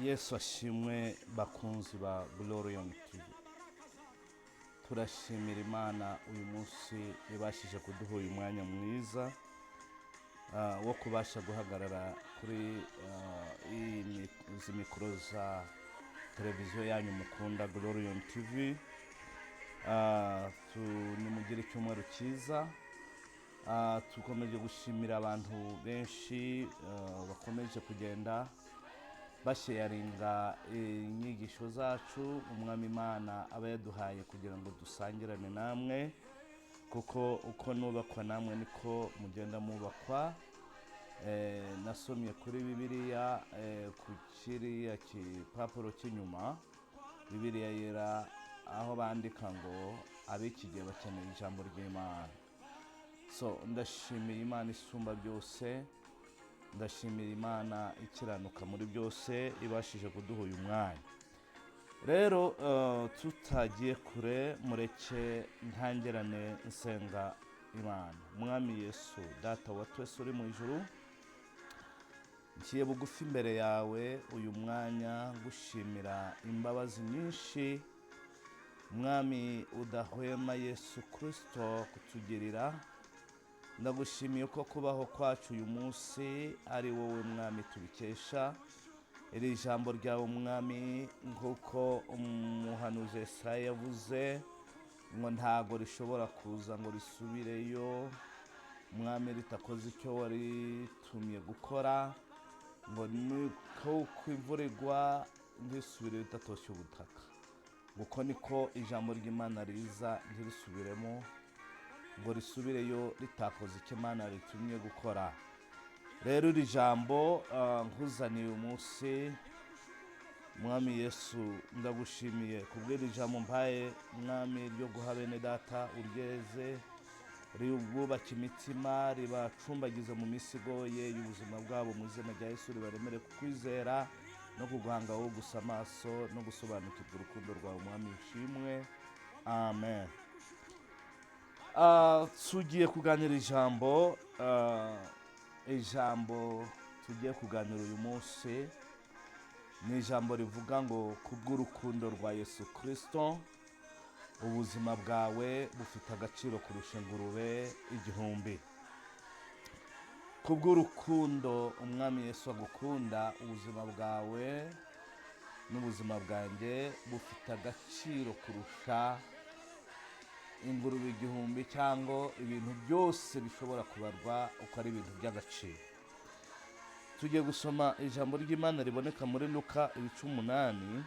Yesu ashimwe, bakunzi ba Glorion TV. Turashimira Imana uyu munsi ibashije kuduha uyu mwanya mwiza wo kubasha guhagarara kuri izi mikoro za televiziyo yanyu mukunda, Glorion TV. Nimugire icyumweru cyiza. Tukomeje gushimira abantu benshi bakomeje kugenda basharinga inyigisho zacu Umwami Imana aba yaduhaye kugira ngo dusangirane namwe, kuko uko nubakwa namwe niko mugenda mubakwa. Nasomye kuri Bibiliya, ku kiriya gipapuro cy'inyuma, Bibiliya Yera, aho bandika ngo ab'iki gihe bakeneye ijambo ry'Imana. So ndashimiye Imana isumba byose, ndashimira Imana ikiranuka muri byose ibashije kuduha uyu mwanya. Rero tutagiye kure, mureke ntangirane nsenga Imana. Mwami Yesu, Data wa twese uri mu ijuru, ngiye bugufi imbere yawe uyu mwanya gushimira imbabazi nyinshi, Mwami, udahwema Yesu Kirisito kutugirira. Ndagushimiye ko kubaho kwacu uyu munsi ari wowe, Mwami, tubikesha. Iri jambo ryawe, Mwami, nk'uko umuhanuzi Yesaya yavuze ngo ntago rishobora kuza ngo risubireyo, Mwami, ritakoze icyo waritumye gukora, ngo niko uko imvura igwa ntisubire idatoshye ubutaka, uko niko ijambo ry'Imana riza ntirisubiremo ngo risubireyo ritakoze icyo Imana ritumye gukora. Rero iri jambo nkuzaniye uyu munsi, Mwami Yesu, ndagushimiye kubw'iri jambo mpaye, Mwami, ryo guha bene data. Uryeze, ribubake imitima, ribacumbagize mu minsi igoye y'ubuzima bwabo mu izina rya Yesu. Ribaremere kukwizera no kuguhanga wowe gusa amaso no gusobanukirwa urukundo rwawe. Mwami, ushimwe, amen. Tugiye kuganira ijambo. Ijambo tugiye kuganira uyu munsi ni ijambo rivuga ngo kubw'urukundo rwa Yesu Kirisito ubuzima bwawe bufite agaciro kurusha ingurube 1000. Kubw'urukundo Umwami Yesu agukunda, ubuzima bwawe n'ubuzima bwanjye bufite agaciro kurusha ingurube 1000 cyangwa ibintu byose bishobora kubarwa uko ari ibintu by'agaciro. Tugiye gusoma ijambo ry'Imana riboneka muri Luka ibice 8,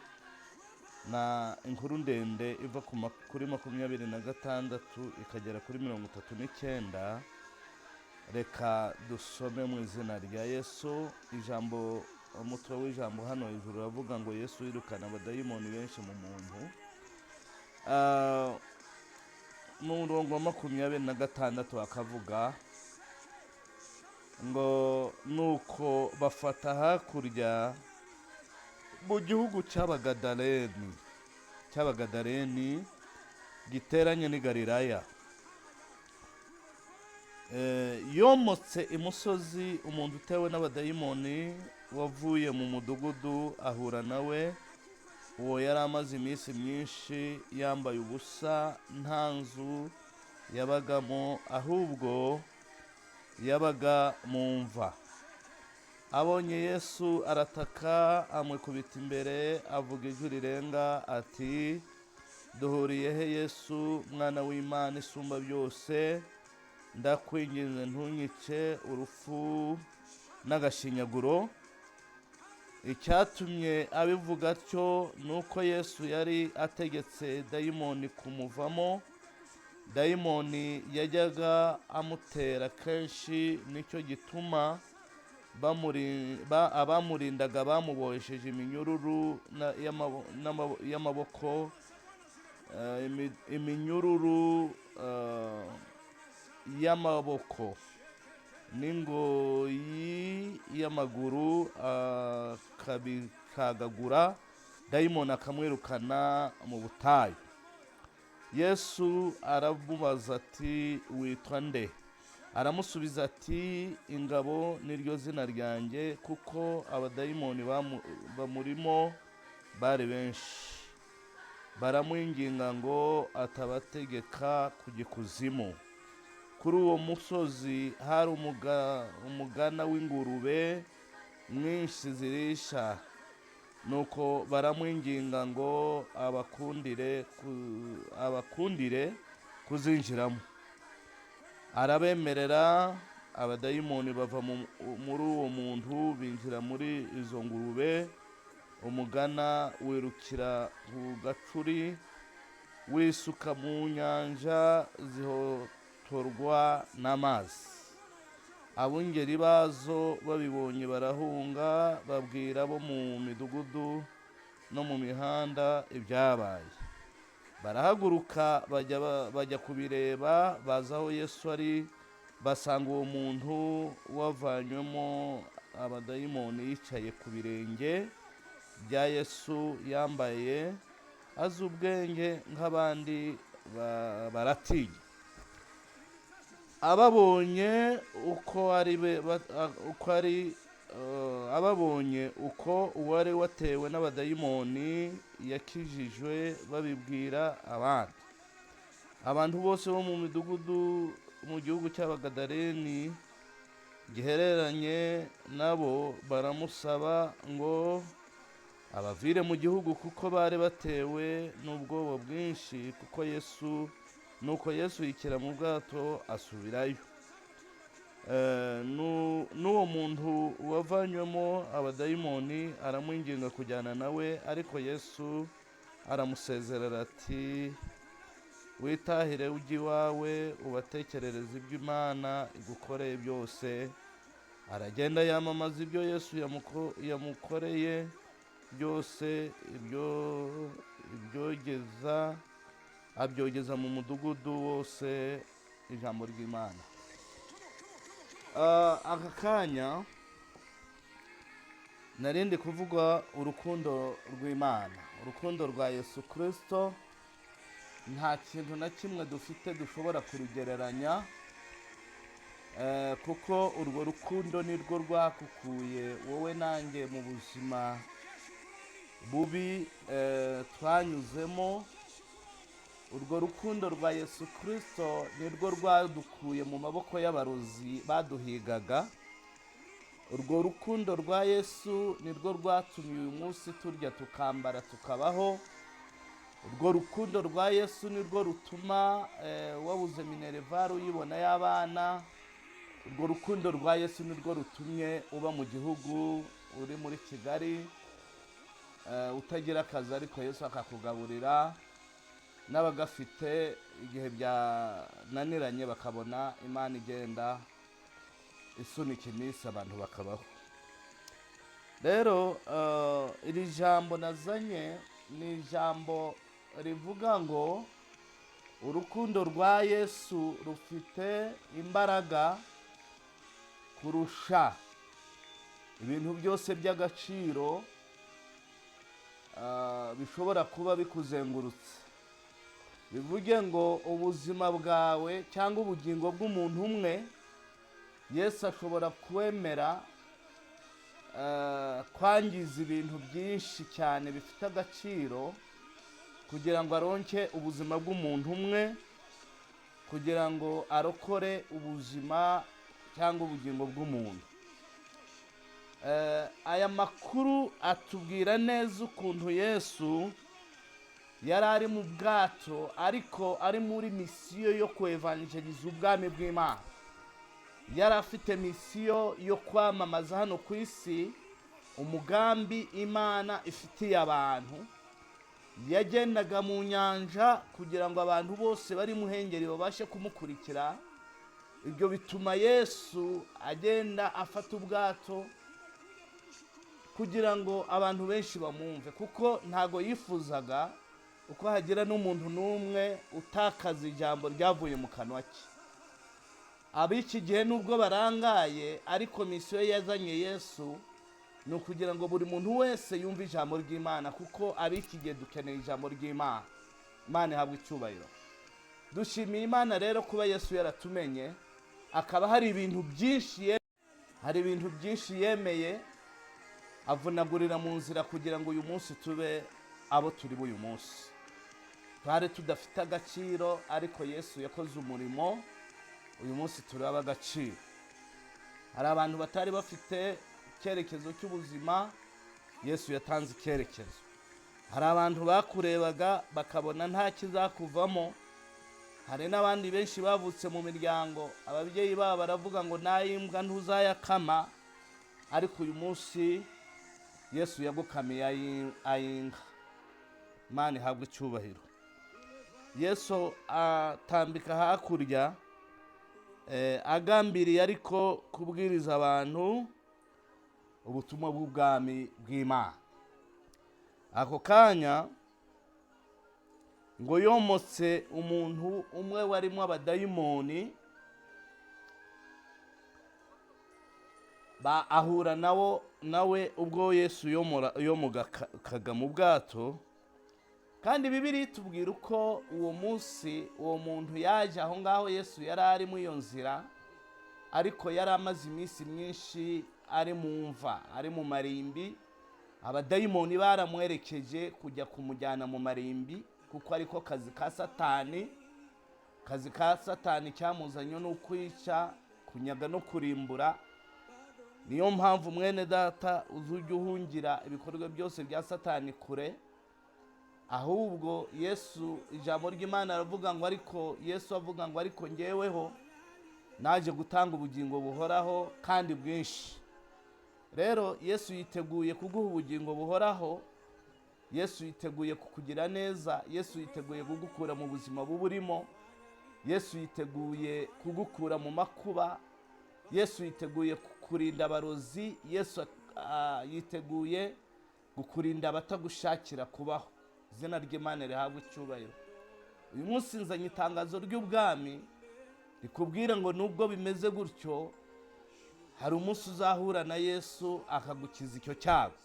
na inkuru ndende iva kuri 26 ikagera kuri 39. Reka dusome mu izina rya Yesu. Ijambo, umutwe w'ijambo hano hejuru uravuga ngo Yesu yirukana abadayimoni benshi mu muntu. Mu murongo wa 26 akavuga ngo nuko bafata hakurya mu gihugu cy'Abagadareni giteranye n'i Galilaya. Yomotse imusozi, umuntu utewe n'abadayimoni wavuye mu mudugudu ahura nawe. Uwo yari amaze iminsi myinshi yambaye ubusa, nta nzu yabagamo, ahubwo yabaga mu mva. Abonye Yesu arataka, amwikubita imbere, avuga ijwi rirenga ati: "Duhuriye he, Yesu mwana w'Imana isumba byose? Ndakwinginze, ntunyice urupfu n'agashinyaguro." Icyatumye abivuga atyo ni uko Yesu yari ategetse dayimoni kumuvamo. Dayimoni yajyaga amutera kenshi, nicyo gituma abamurindaga bamubohesheje iminyururu y'amaboko, iminyururu y'amaboko n'ingoyi y'amaguru, akabikagagura, dayimoni akamwirukana mu butayu. Yesu aramubaza ati: "Witwa nde?" Aramusubiza ati: "Ingabo niryo zina ryanjye," kuko abadayimoni bamurimo bari benshi. Baramwinginga ngo atabategeka kujya ikuzimu. Kuri uwo musozi hari umugana w'ingurube mwinshi zirisha. Nuko baramwinginga ngo abakundire kuzinjiramo. Arabemerera. Abadayimoni bava muri uwo muntu, binjira muri izo ngurube. Umugana wirukira ku gacuri, wisuka mu nyanja, zihotorwa n'amazi. Abungeri bazo babibonye barahunga, babwira abo mu midugudu no mu mihanda ibyabaye. Barahaguruka, bajya kubireba. Baza aho Yesu ari, basanga uwo muntu wavanywemo abadayimoni yicaye ku birenge bya Yesu, yambaye, azi ubwenge nk'abandi, baratinya. Ababonye uko ari uko ari ababonye uko uwari watewe n'abadayimoni yakijijwe, babibwira abandi. Abantu bose bo mu midugudu mu gihugu cy'Abagadareni gihereranye nabo baramusaba ngo abavire mu gihugu, kuko bari batewe n'ubwoba bwinshi kuko Yesu. Nuko Yesu yikira mu bwato, asubirayo. N'uwo muntu wavanywemo abadayimoni aramwinginga kujyana nawe, ariko Yesu aramusezerera ati: "Witahire ujye iwawe, ubatekerereze ibyo Imana igukoreye byose." Aragenda, yamamaza ibyo Yesu yamukoreye byose, ibyo ibyogeza abyogeza mu mudugudu wose. Ijambo ry'Imana. Aka kanya narindi kuvuga urukundo rw'Imana, urukundo rwa Yesu Kirisito. Nta kintu na kimwe dufite dushobora kurugereranya, kuko urwo rukundo nirwo rwakukuye wowe nanjye mu buzima bubi twanyuzemo. Urwo rukundo rwa Yesu Kirisito nirwo rwadukuye mu maboko y'abarozi baduhigaga. Urwo rukundo rwa Yesu nirwo rwatumye uyu munsi turya, tukambara, tukabaho. Urwo rukundo rwa Yesu nirwo rutuma wabuze minerval uyibona y'abana. Urwo rukundo rwa Yesu nirwo rutumye uba mu gihugu, uri muri Kigali, utagira akazi, ariko Yesu akakugaburira, n'abagafite igihe byananiranye bakabona Imana igenda isunika iminsi, abantu bakabaho. Rero iri jambo nazanye ni ijambo rivuga ngo urukundo rwa Yesu rufite imbaraga kurusha ibintu byose by'agaciro bishobora kuba bikuzengurutse. Bivuge ngo ubuzima bwawe cyangwa ubugingo bw'umuntu umwe, Yesu ashobora kwemera kwangiza ibintu byinshi cyane bifite agaciro kugira ngo aronke ubuzima bw'umuntu umwe, kugira ngo arokore ubuzima cyangwa ubugingo bw'umuntu. Aya makuru atubwira neza ukuntu Yesu yari ari mu bwato, ariko ari muri misiyo yo kwevanjeriza ubwami bw'Imana. Yari afite misiyo yo kwamamaza hano ku isi umugambi Imana ifitiye abantu. Yagendaga mu nyanja kugira ngo abantu bose bari muhengeri babashe kumukurikira. Ibyo bituma Yesu agenda afata ubwato kugira ngo abantu benshi bamwumve, kuko ntago yifuzaga uko hagira n'umuntu n'umwe utakaza ijambo ryavuye mu kanwa ke. Ab'iki gihe nubwo barangaye, ariko misiyo yazanye Yesu ni ukugira ngo buri muntu wese yumve ijambo ry'Imana, kuko ab'iki gihe dukeneye ijambo ry'Imana. Imana ihabwa icyubahiro. Dushimiye Imana rero kuba Yesu yaratumenye. Akaba hari ibintu byinshi, hari ibintu byinshi yemeye avunagurira mu nzira kugira ngo uyu munsi tube abo turi uyu munsi. Twari tudafite agaciro, ariko Yesu yakoze umurimo, uyu munsi turaba agaciro. Hari abantu batari bafite icyerekezo cy'ubuzima, Yesu yatanze icyerekezo. Hari abantu bakurebaga bakabona nta kizakuvamo. Hari n'abandi benshi bavutse mu miryango ababyeyi babo baravuga ngo nayimbwa ntuzayakama, ariko uyu munsi Yesu yagukamiye ayinka. Imana ihabwe icyubahiro. Yesu atambika hakurya, agambiriye ariko kubwiriza abantu ubutumwa bw'ubwami bw'Imana. Ako kanya ngo yomotse umuntu umwe warimo abadayimoni, ahura nawe ubwo Yesu yomokaga mu bwato. Kandi Bibiliya itubwira uko uwo munsi uwo muntu yaje aho ngaho Yesu yari ari muri iyo nzira, ariko yari amaze iminsi myinshi ari mu mva, ari mu marimbi. Abadayimoni baramwerekeje kujya kumujyana mu marimbi, kuko ariko kazi ka Satani. Kazi ka Satani cyamuzanye ni ukwica, kunyaga no kurimbura. Niyo mpamvu mwene data uzujya uhungira ibikorwa byose bya Satani kure. Ahubwo Yesu, ijambo ry'Imana aravuga ngo, ariko Yesu avuga ngo, ariko ngeweho naje gutanga ubugingo buhoraho kandi bwinshi. Rero Yesu yiteguye kuguha ubugingo buhoraho, Yesu yiteguye kukugira neza, Yesu yiteguye kugukura mu buzima buburimo, Yesu yiteguye kugukura mu makuba, Yesu yiteguye kukurinda abarozi, Yesu yiteguye kukurinda abatagushakira kubaho. Izina ry'Imana rihabwe icyubahiro. Uyu munsi nzanye itangazo ry'ubwami rikubwira ngo nubwo bimeze gutyo, hari umunsi uzahura na Yesu akagukiza icyo cyago.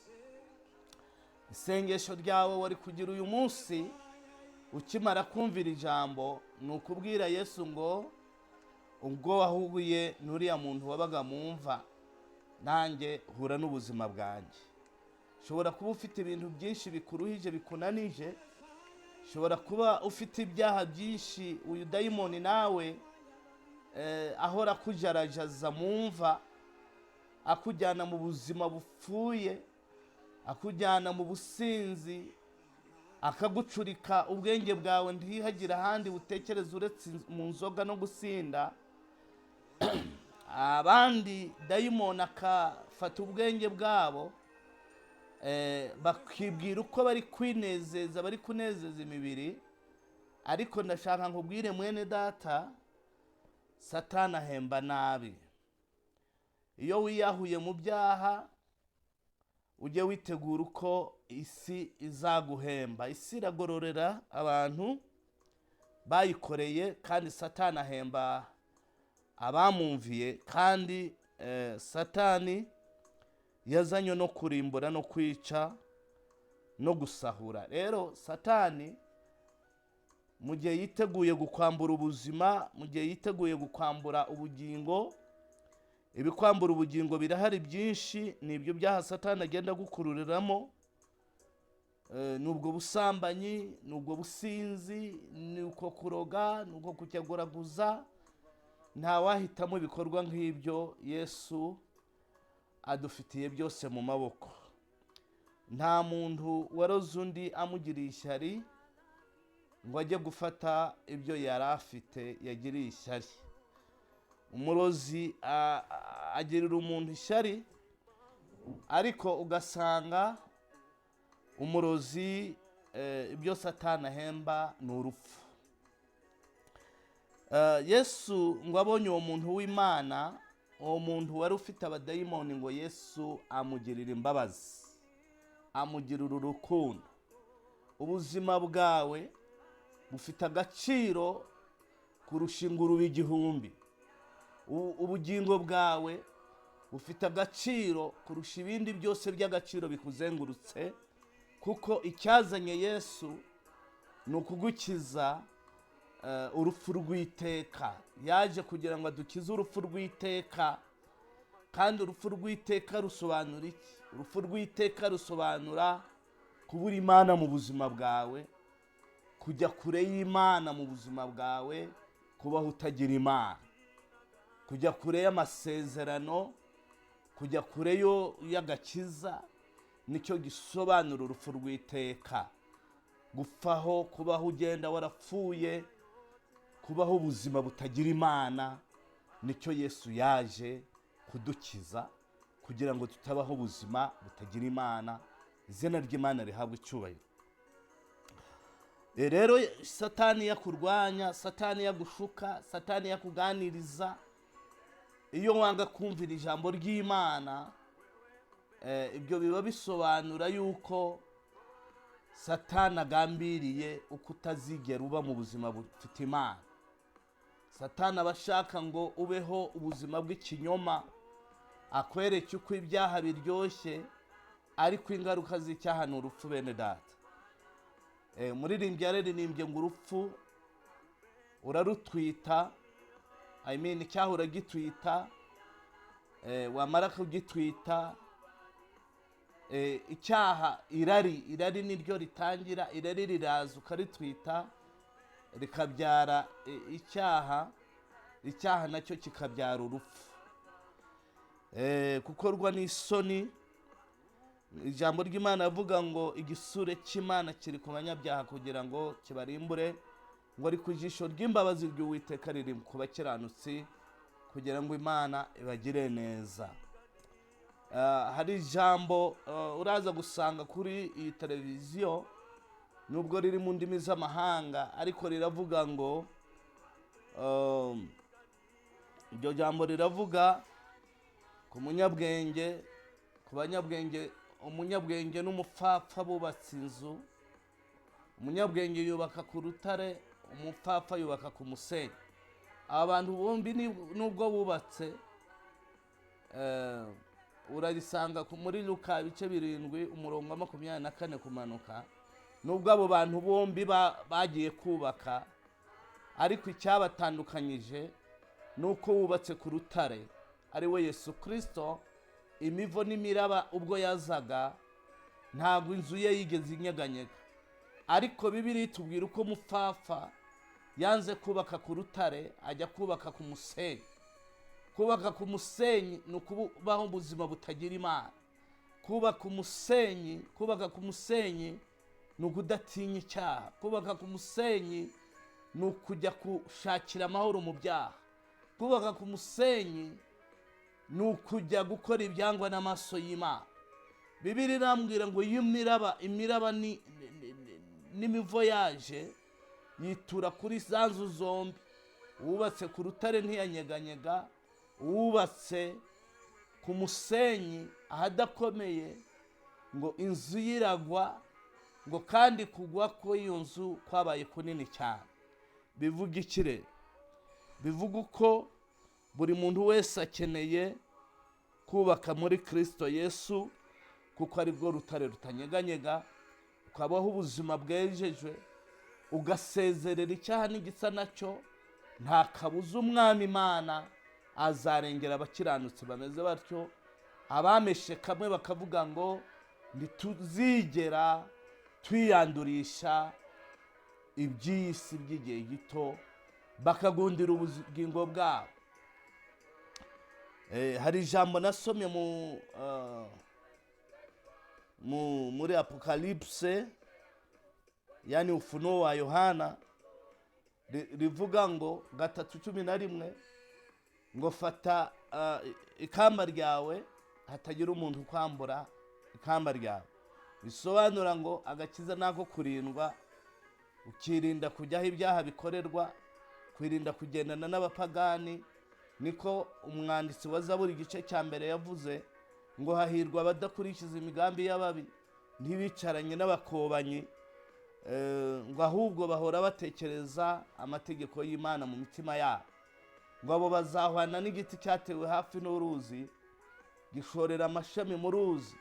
Isengesho ryawe wari kugira uyu munsi ukimara kumvira ijambo ni ukubwira Yesu ngo ubwo wahuye n'uriya muntu wabaga mu mva, nanjye hura n'ubuzima bwanjye. Ushobora kuba ufite ibintu byinshi bikuruhije, bikunanije, ushobora kuba ufite ibyaha byinshi, uyu dayimoni nawe ahora akujarajaza mu mva, akujyana mu buzima bupfuye, akujyana mu businzi, akagucurika ubwenge bwawe ntihagire ahandi butekereza uretse mu nzoga no gusinda. Abandi dayimoni akafata ubwenge bwabo, bakibwira uko bari kwinezeza, bari kunezeza imibiri. Ariko ndashaka nkubwire mwene data, Satani ahemba nabi. Iyo wiyahuye mu byaha, ujye witegura uko isi izaguhemba. Isi iragororera abantu bayikoreye, kandi Satani ahemba abamwumviye. Kandi Satani yazanywe no kurimbura no kwica no gusahura. Rero Satani mu gihe yiteguye gukwambura ubuzima, mu gihe yiteguye gukwambura ubugingo, ibikwambura ubugingo birahari byinshi, ni ibyo byaha Satani agenda agukururiramo, ni ubwo busambanyi, ni ubwo businzi, ni uko kuroga, ni uko kucyaguraguza. Ntawahitamo ibikorwa nk'ibyo. Yesu adufitiye byose mu maboko. Nta muntu waroze undi amugiriye ishyari ngo ajye gufata ibyo yari afite yagiriye ishyari. Umurozi agirira umuntu ishyari, ariko ugasanga umurozi ibyo Satani ahemba ni urupfu. Yesu ngo abonye uwo muntu w'Imana, uwo muntu wari ufite abadayimoni, ngo Yesu amugirira imbabazi, amugirira urukundo. Ubuzima bwawe bufite agaciro kurusha ingurube 1000. Ubugingo bwawe bufite agaciro kurusha ibindi byose by'agaciro bikuzengurutse, kuko icyazanye Yesu ni ukugukiza Urupfu rw'iteka. Yaje kugira ngo adukize urupfu rw'iteka. Kandi urupfu rw'iteka rusobanura iki? Urupfu rw'iteka rusobanura kubura Imana mu buzima bwawe, kujya kure y'Imana mu buzima bwawe, kubaho utagira Imana, kujya kure y'amasezerano, kujya kure y'agakiza. Nicyo gisobanura urupfu rw'iteka. Gupfaho, kubaho ugenda warapfuye, kubaho ubuzima butagira Imana. Nicyo Yesu yaje kudukiza, kugira ngo tutabaho ubuzima butagira Imana. Izina ry'Imana rihabwa icyubahiro. Rero Satani yakurwanya, Satani yagushuka, Satani yakuganiriza, iyo wanga kumvira ijambo ry'Imana, ibyo biba bisobanura yuko Satani agambiriye uko utazigera uba mu buzima bufite Imana. Satani aba ashaka ngo ubeho ubuzima bw'ikinyoma, akwereke uko ibyaha biryoshye, ariko ingaruka z'icyaha ni urupfu. Bene data, umuririmbyi yararirimbye ngo urupfu urarutwita, I mean, icyaha uragitwita, wamara kugitwita, icyaha, irari niryo ritangira. Irari riraza ukaritwita, rikabyara icyaha, icyaha nacyo kikabyara urupfu. Gukorwa n'isoni. Ijambo ry'Imana avuga ngo igisure cy'Imana kiri ku banyabyaha kugira ngo kibarimbure, ngo ariko ijisho ry'imbabazi ry'Uwiteka riri ku bakiranutsi kugira ngo Imana ibagire neza. Hari ijambo uraza gusanga kuri iyi televiziyo, nubwo riri mu ndimi z'amahanga, ariko riravuga ngo iryo jambo riravuga ku munyabwenge, ku banyabwenge. Umunyabwenge n'umupfapfa bubatse inzu. Umunyabwenge yubaka ku rutare, umupfapfa yubaka ku musenyi. Aba bantu bombi nubwo bubatse, urarisanga muri Luka ibice 7, umurongo wa 24 kumanuka. Nubwo abo bantu bombi bagiye kubaka, ariko icyabatandukanyije ni uko wubatse ku rutare, ari we Yesu Kirisito, imivo n'imiraba ubwo yazaga ntabwo inzu ye yigeze inyeganyega. Ariko Bibiliya itubwira uko umupfapfa yanze kubaka ku rutare, ajya kubaka ku musenyi. Kubaka ku musenyi ni ukubaho ubuzima butagira Imana. Kubaka ku musenyi ni ukudatinya icyaha. Kubaka ku musenyi ni ukujya gushakira amahoro mu byaha. Kubaka ku musenyi ni ukujya gukora ibyangwa n'amaso y'Imana. Bibiliya irambwira ngo iyo imiraba n'imivo yaje, yitura kuri za nzu zombi. Uwubatse ku rutare ntiyanyeganyega, uwubatse ku musenyi ahadakomeye, ngo inzu ye iragwa, ngo kandi kugwa kw'iyo nzu kwabaye kunini cyane. Bivuga iki rero? Bivuga uko buri muntu wese akeneye kubaka muri Kirisito Yesu, kuko ari bwo rutare rutanyeganyega, ukabaho ubuzima bwejejwe, ugasezerera icyaha n'igisa nacyo. Nta kabuza Umwami Imana azarengera abakiranutsi bameze batyo. Abameshe kamwe bakavuga ngo ntituzigera twiyandurisha iby'isi by'igihe gito, bakagundira ubugingo bwabo. Hari ijambo nasomye muri Apocalypse, yani Ufunuo wa Yohana, rivuga ngo 3:11, ngo fata ikamba ryawe, hatagira umuntu ukwambura ikamba ryawe. Bisobanura ngo agakiza nako kurindwa, ukirinda kujya aho ibyaha bikorerwa, kwirinda kugendana n'abapagani. Niko umwanditsi wa Zaburi igice cya 1 yavuze ngo hahirwa abadakurikiza imigambi y'ababi, ntibicaranye n'abakobanyi, ngo ahubwo bahora batekereza amategeko y'Imana mu mitima yabo. Ngo abo bazahwana n'igiti cyatewe hafi n'uruzi, gishorera amashami mu ruzi,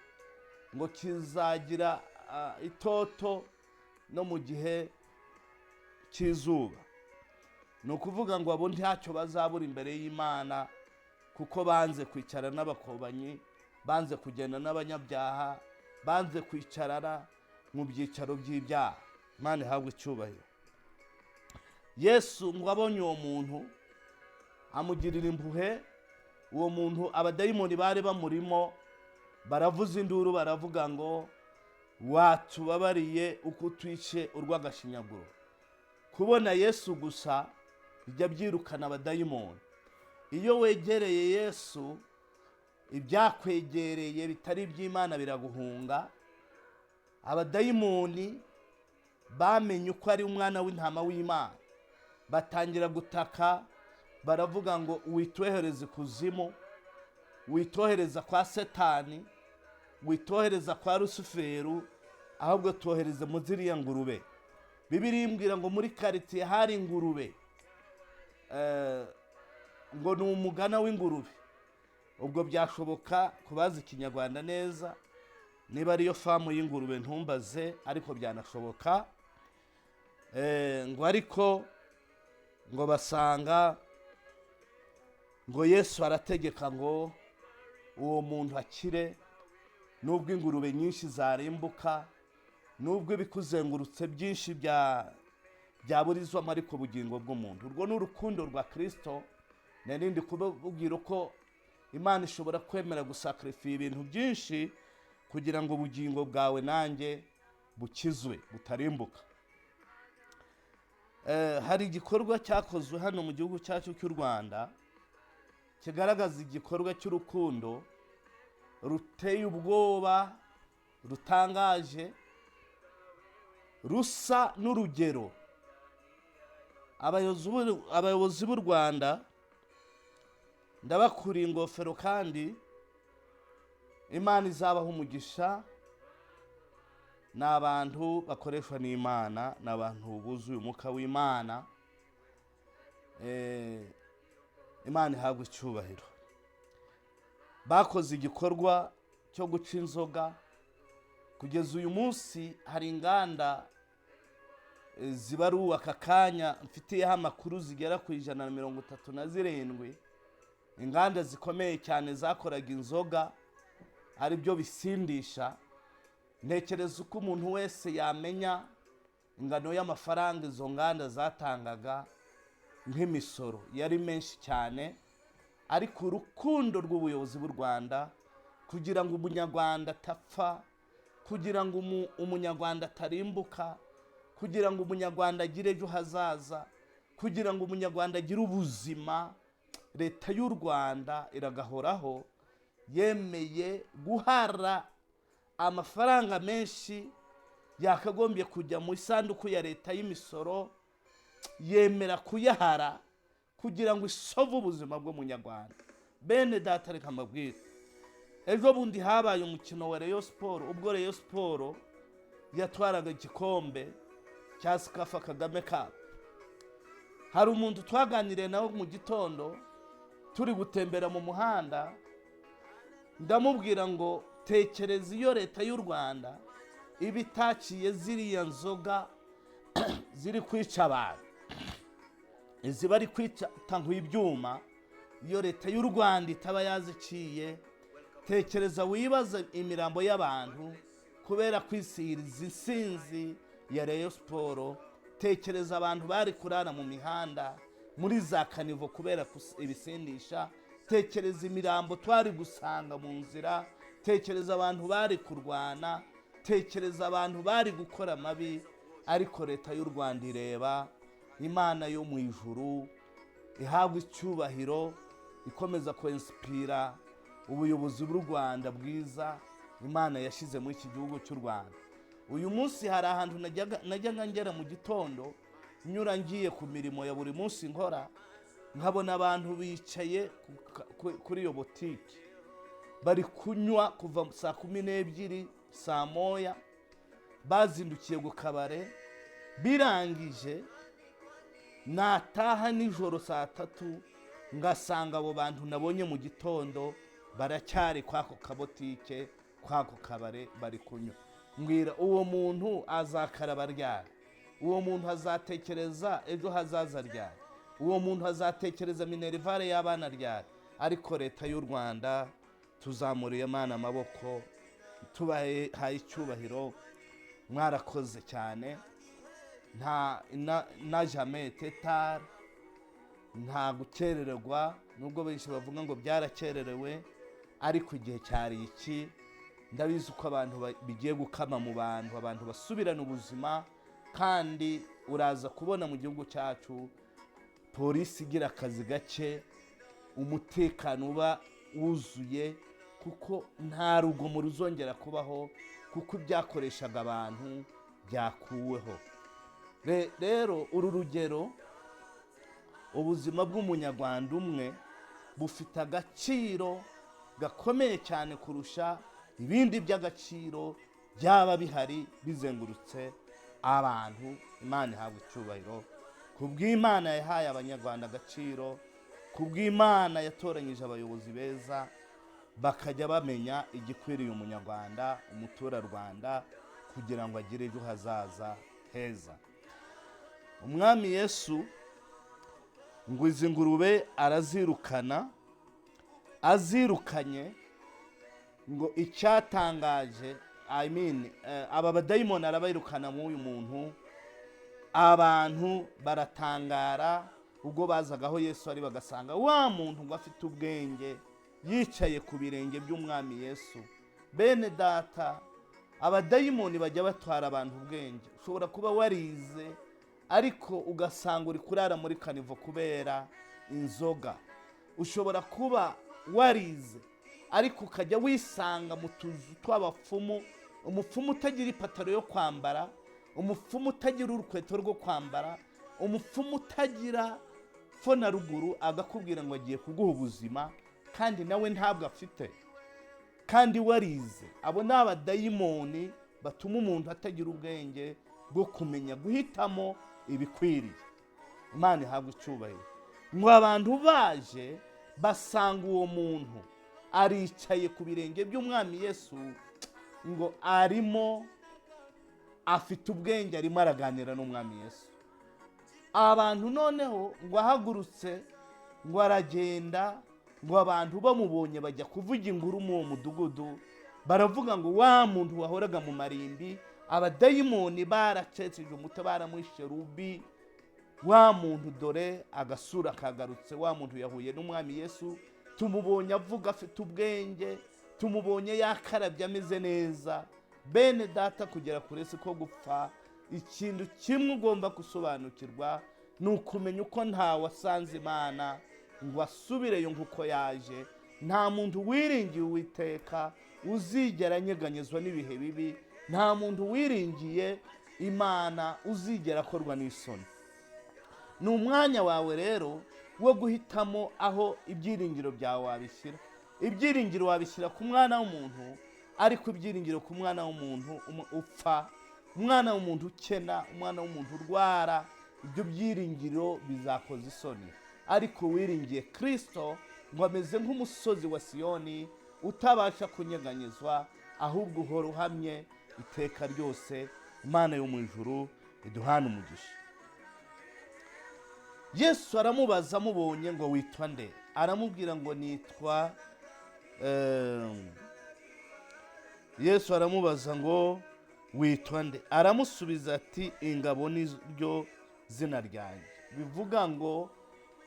ngo kizagira itoto no mu gihe cy'izuba. Ni ukuvuga ngo abo ntacyo bazabura imbere y'Imana, kuko banze kwicara n'abakobanyi, banze kugenda n'abanyabyaha, banze kwicarana mu byicaro by'ibyaha. Imana ihabwe icyubahiro. Yesu ngo abonye uwo muntu amugirira impuhwe. Uwo muntu abadayimoni bari bamurimo baravuza induru, baravuga ngo: "Watubabariye uko utwice urw'agashinyaguro." Kubona Yesu gusa bijya byirukana abadayimoni. Iyo wegereye Yesu, ibyakwegereye bitari iby'Imana biraguhunga. Abadayimoni bamenye uko ari umwana w'intama w'Imana, batangira gutaka, baravuga ngo: "Witohereza ikuzimu, witohereza kwa Satani, witohereza kwa Rusuferu, ahubwo tohereze mu ziriya ngurube." Bibiliya imbwira ngo muri karitsiye hari ingurube, ngo ni umugana w'ingurube. Ubwo byashoboka kubaza Ikinyarwanda neza, niba ariyo farm y'ingurube ntumbaze, ariko byanashoboka. Ngo ariko ngo basanga ngo Yesu arategeka ngo uwo muntu akire. Nubwo ingurube nyinshi zarimbuka, nubwo ibikuzengurutse byinshi byaburizwamo, ariko ubugingo bw'umuntu, urwo ni urukundo rwa Kirisito. Narindi kubabwira uko Imana ishobora kwemera gusakarifiya ibintu byinshi kugira ngo ubugingo bwawe nanjye bukizwe, butarimbuka. Hari igikorwa cyakozwe hano mu gihugu cyacu cy'u Rwanda kigaragaza igikorwa cy'urukundo ruteye ubwoba, rutangaje, rusa n'urugero. Abayobozi b'u Rwanda, ndabakuriye ingofero kandi Imana izabaha umugisha. Ni abantu bakoreshwa n'Imana, ni abantu buzuye umwuka w'Imana. Imana ihabwa icyubahiro. Bakoze igikorwa cyo guca inzoga. Kugeza uyu munsi hari inganda zibaruwe aka kanya mfitiyeho amakuru zigera ku 137, inganda zikomeye cyane zakoraga inzoga, ari byo bisindisha. Ntekereza uko umuntu wese yamenya ingano y'amafaranga izo nganda zatangaga nk'imisoro, yari menshi cyane. Ariko urukundo rw'ubuyobozi bw'u Rwanda, kugira ngo Umunyarwanda atapfa, kugira ngo Umunyarwanda atarimbuka, kugira ngo Umunyarwanda agire ejo hazaza, kugira ngo Umunyarwanda agire ubuzima, Leta y'u Rwanda iragahoraho, yemeye guhara amafaranga menshi yakagombye kujya mu isanduku ya leta y'imisoro, yemera kuyahara kugira ngo isove ubuzima bw'Umunyarwanda. Bene data, reka mbabwire, ejo bundi habaye umukino wa Rayon Sport, ubwo Rayon Sport yatwaraga igikombe cya CECAFA Kagame Cup. Hari umuntu twaganiriye nawe mu gitondo turi gutembera mu muhanda, ndamubwira ngo: "Tekereza iyo Leta y'u Rwanda iba itaciye ziriya nzoga ziri kwica abantu, izi bari kwica ibyuma, iyo Leta y'u Rwanda itaba yaziciye, tekereza wibaze imirambo y'abantu kubera kwisiriza insinzi ya Rayon Sport. Tekereza abantu bari kurara mu mihanda, muri za caniveau, kubera ibisindisha. Tekereza imirambo twari gusanga mu nzira. Tekereza abantu bari kurwana. Tekereza abantu bari gukora amabi." Ariko Leta y'u Rwanda ireba Imana yo mu ijuru ihabwa icyubahiro, ikomeza kwensipira ubuyobozi bw'u Rwanda bwiza Imana yashyize muri iki gihugu cy'u Rwanda. Uyu munsi hari ahantu najyaga ngera mu gitondo, nyura ngiye ku mirimo ya buri munsi nkora, nkabona abantu bicaye kuri iyo botike bari kunywa kuva saa 12, saa 1, bazindukiye ku kabare. Birangije nataha nijoro saa 3, ngasanga abo bantu nabonye mu gitondo baracyari kwako kabotike, kwako kabare, bari kunywa. Mbwira, uwo muntu azakaraba ryari? Uwo muntu azatekereza ejo hazaza ryari? Uwo muntu azatekereza minerval y'abana ryari? Ariko Leta y'u Rwanda, tuzamuriye Imana amaboko, tubahaye icyubahiro, mwarakoze cyane. Nta na jamais tard, nta gukerererwa, nubwo benshi bavuga ngo byarakererewe, ariko igihe cyari iki. Ndabizi ko abantu bigiye gukama mu bantu, abantu basubirana ubuzima, kandi uraza kubona mu gihugu cyacu polisi igira akazi gake, umutekano uba wuzuye, kuko nta rugomo ruzongera kubaho, kuko ibyakoreshaga abantu byakuweho. Rero uru rugero, ubuzima bw'Umunyarwanda umwe bufite agaciro gakomeye cyane kurusha ibindi by'agaciro byaba bihari bizengurutse abantu. Imana ihabwa icyubahiro ku bw'Imana yahaye Abanyarwanda agaciro, ku bw'Imana yatoranyije abayobozi beza bakajya bamenya igikwiriye Umunyarwanda, umuturarwanda, kugira ngo agire ejo hazaza heza. Umwami Yesu ngo izi ngurube arazirukana. Azirukanye, ngo icyatangaje, I mean, aba badayimoni arabayirukana mu uyu muntu, abantu baratangara ubwo bazaga aho Yesu ari, bagasanga wa muntu ngo afite ubwenge, yicaye ku birenge by'Umwami Yesu. Bene Data, abadayimoni bajya batwara abantu ubwenge. Ushobora kuba warize, ariko ugasanga uri kurara muri caniveau kubera inzoga. Ushobora kuba warize, ariko ukajya wisanga mu tuzu tw'abapfumu, umupfumu utagira ipataro yo kwambara, umupfumu utagira urukweto rwo kwambara, umupfumu utagira fo na ruguru, agakubwira ngo agiye kuguha ubuzima kandi nawe ntabwo afite, kandi warize. Abo ni abadayimoni batuma umuntu atagira ubwenge bwo kumenya guhitamo ibikwiriye. Imana ihabwa icyubahiro. Ngo abantu baje basanga uwo muntu aricaye ku birenge by'Umwami Yesu, ngo arimo afite ubwenge, arimo araganira n'Umwami Yesu. Abantu noneho ngo ahagurutse ngo aragenda, ngo abantu bamubonye bajya kuvuga inkuru muri uwo mudugudu, baravuga ngo wa muntu wahoraga mu marimbi, abadayimoni baraceceje umutwe, baramwishe rubi, wa muntu dore agasura kagarutse, wa muntu yahuye n'Umwami Yesu, tumubonye avuga, afite ubwenge, tumubonye yakarabye, ameze neza. Bene Data, kugera kure si ko gupfa. Ikintu kimwe ugomba gusobanukirwa ni ukumenya uko ntawe wasanze Imana ngo asubireyo nk'uko yaje. Nta muntu wiringiye Uwiteka uzigera anyeganyezwa n'ibihe bibi. Nta muntu wiringiye Imana uzigera akorwa n'isoni. Ni umwanya wawe rero wo guhitamo aho ibyiringiro byawe wabishyira. Ibyiringiro wabishyira ku mwana w'umuntu, ariko ibyiringiro ku mwana w'umuntu upfa, umwana w'umuntu ukena, umwana w'umuntu urwara, ibyo byiringiro bizakoza isoni. Ariko wiringiye Kirisito ngo ameze nk'umusozi wa Siyoni utabasha kunyeganyezwa, ahubwo uhora uhamye iteka ryose. Imana yo mu ijuru iduhane umugisha. Yesu aramubaza amubonye ngo witwa nde? Aramubwira ngo nitwa Yesu aramubaza ngo witwa nde? Aramusubiza ati Ingabo ni ryo zina ryanjye. Bivuga ngo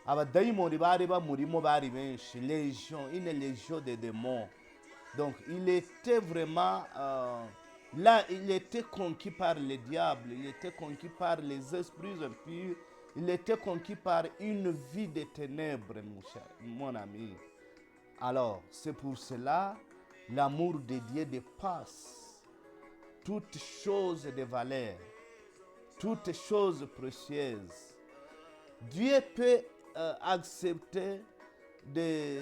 abadayimoni bari bamurimo bari benshi, légion, une légion de démons. Donc il était vraiment là, il était conquis par le diable, il était conquis par les esprits impurs, il était conquis par une vie de ténèbres, mon cher, mon ami. Alors, c'est pour cela, l'amour de Dieu dépasse toutes choses de valeur, toutes choses précieuses. Dieu peut accepter de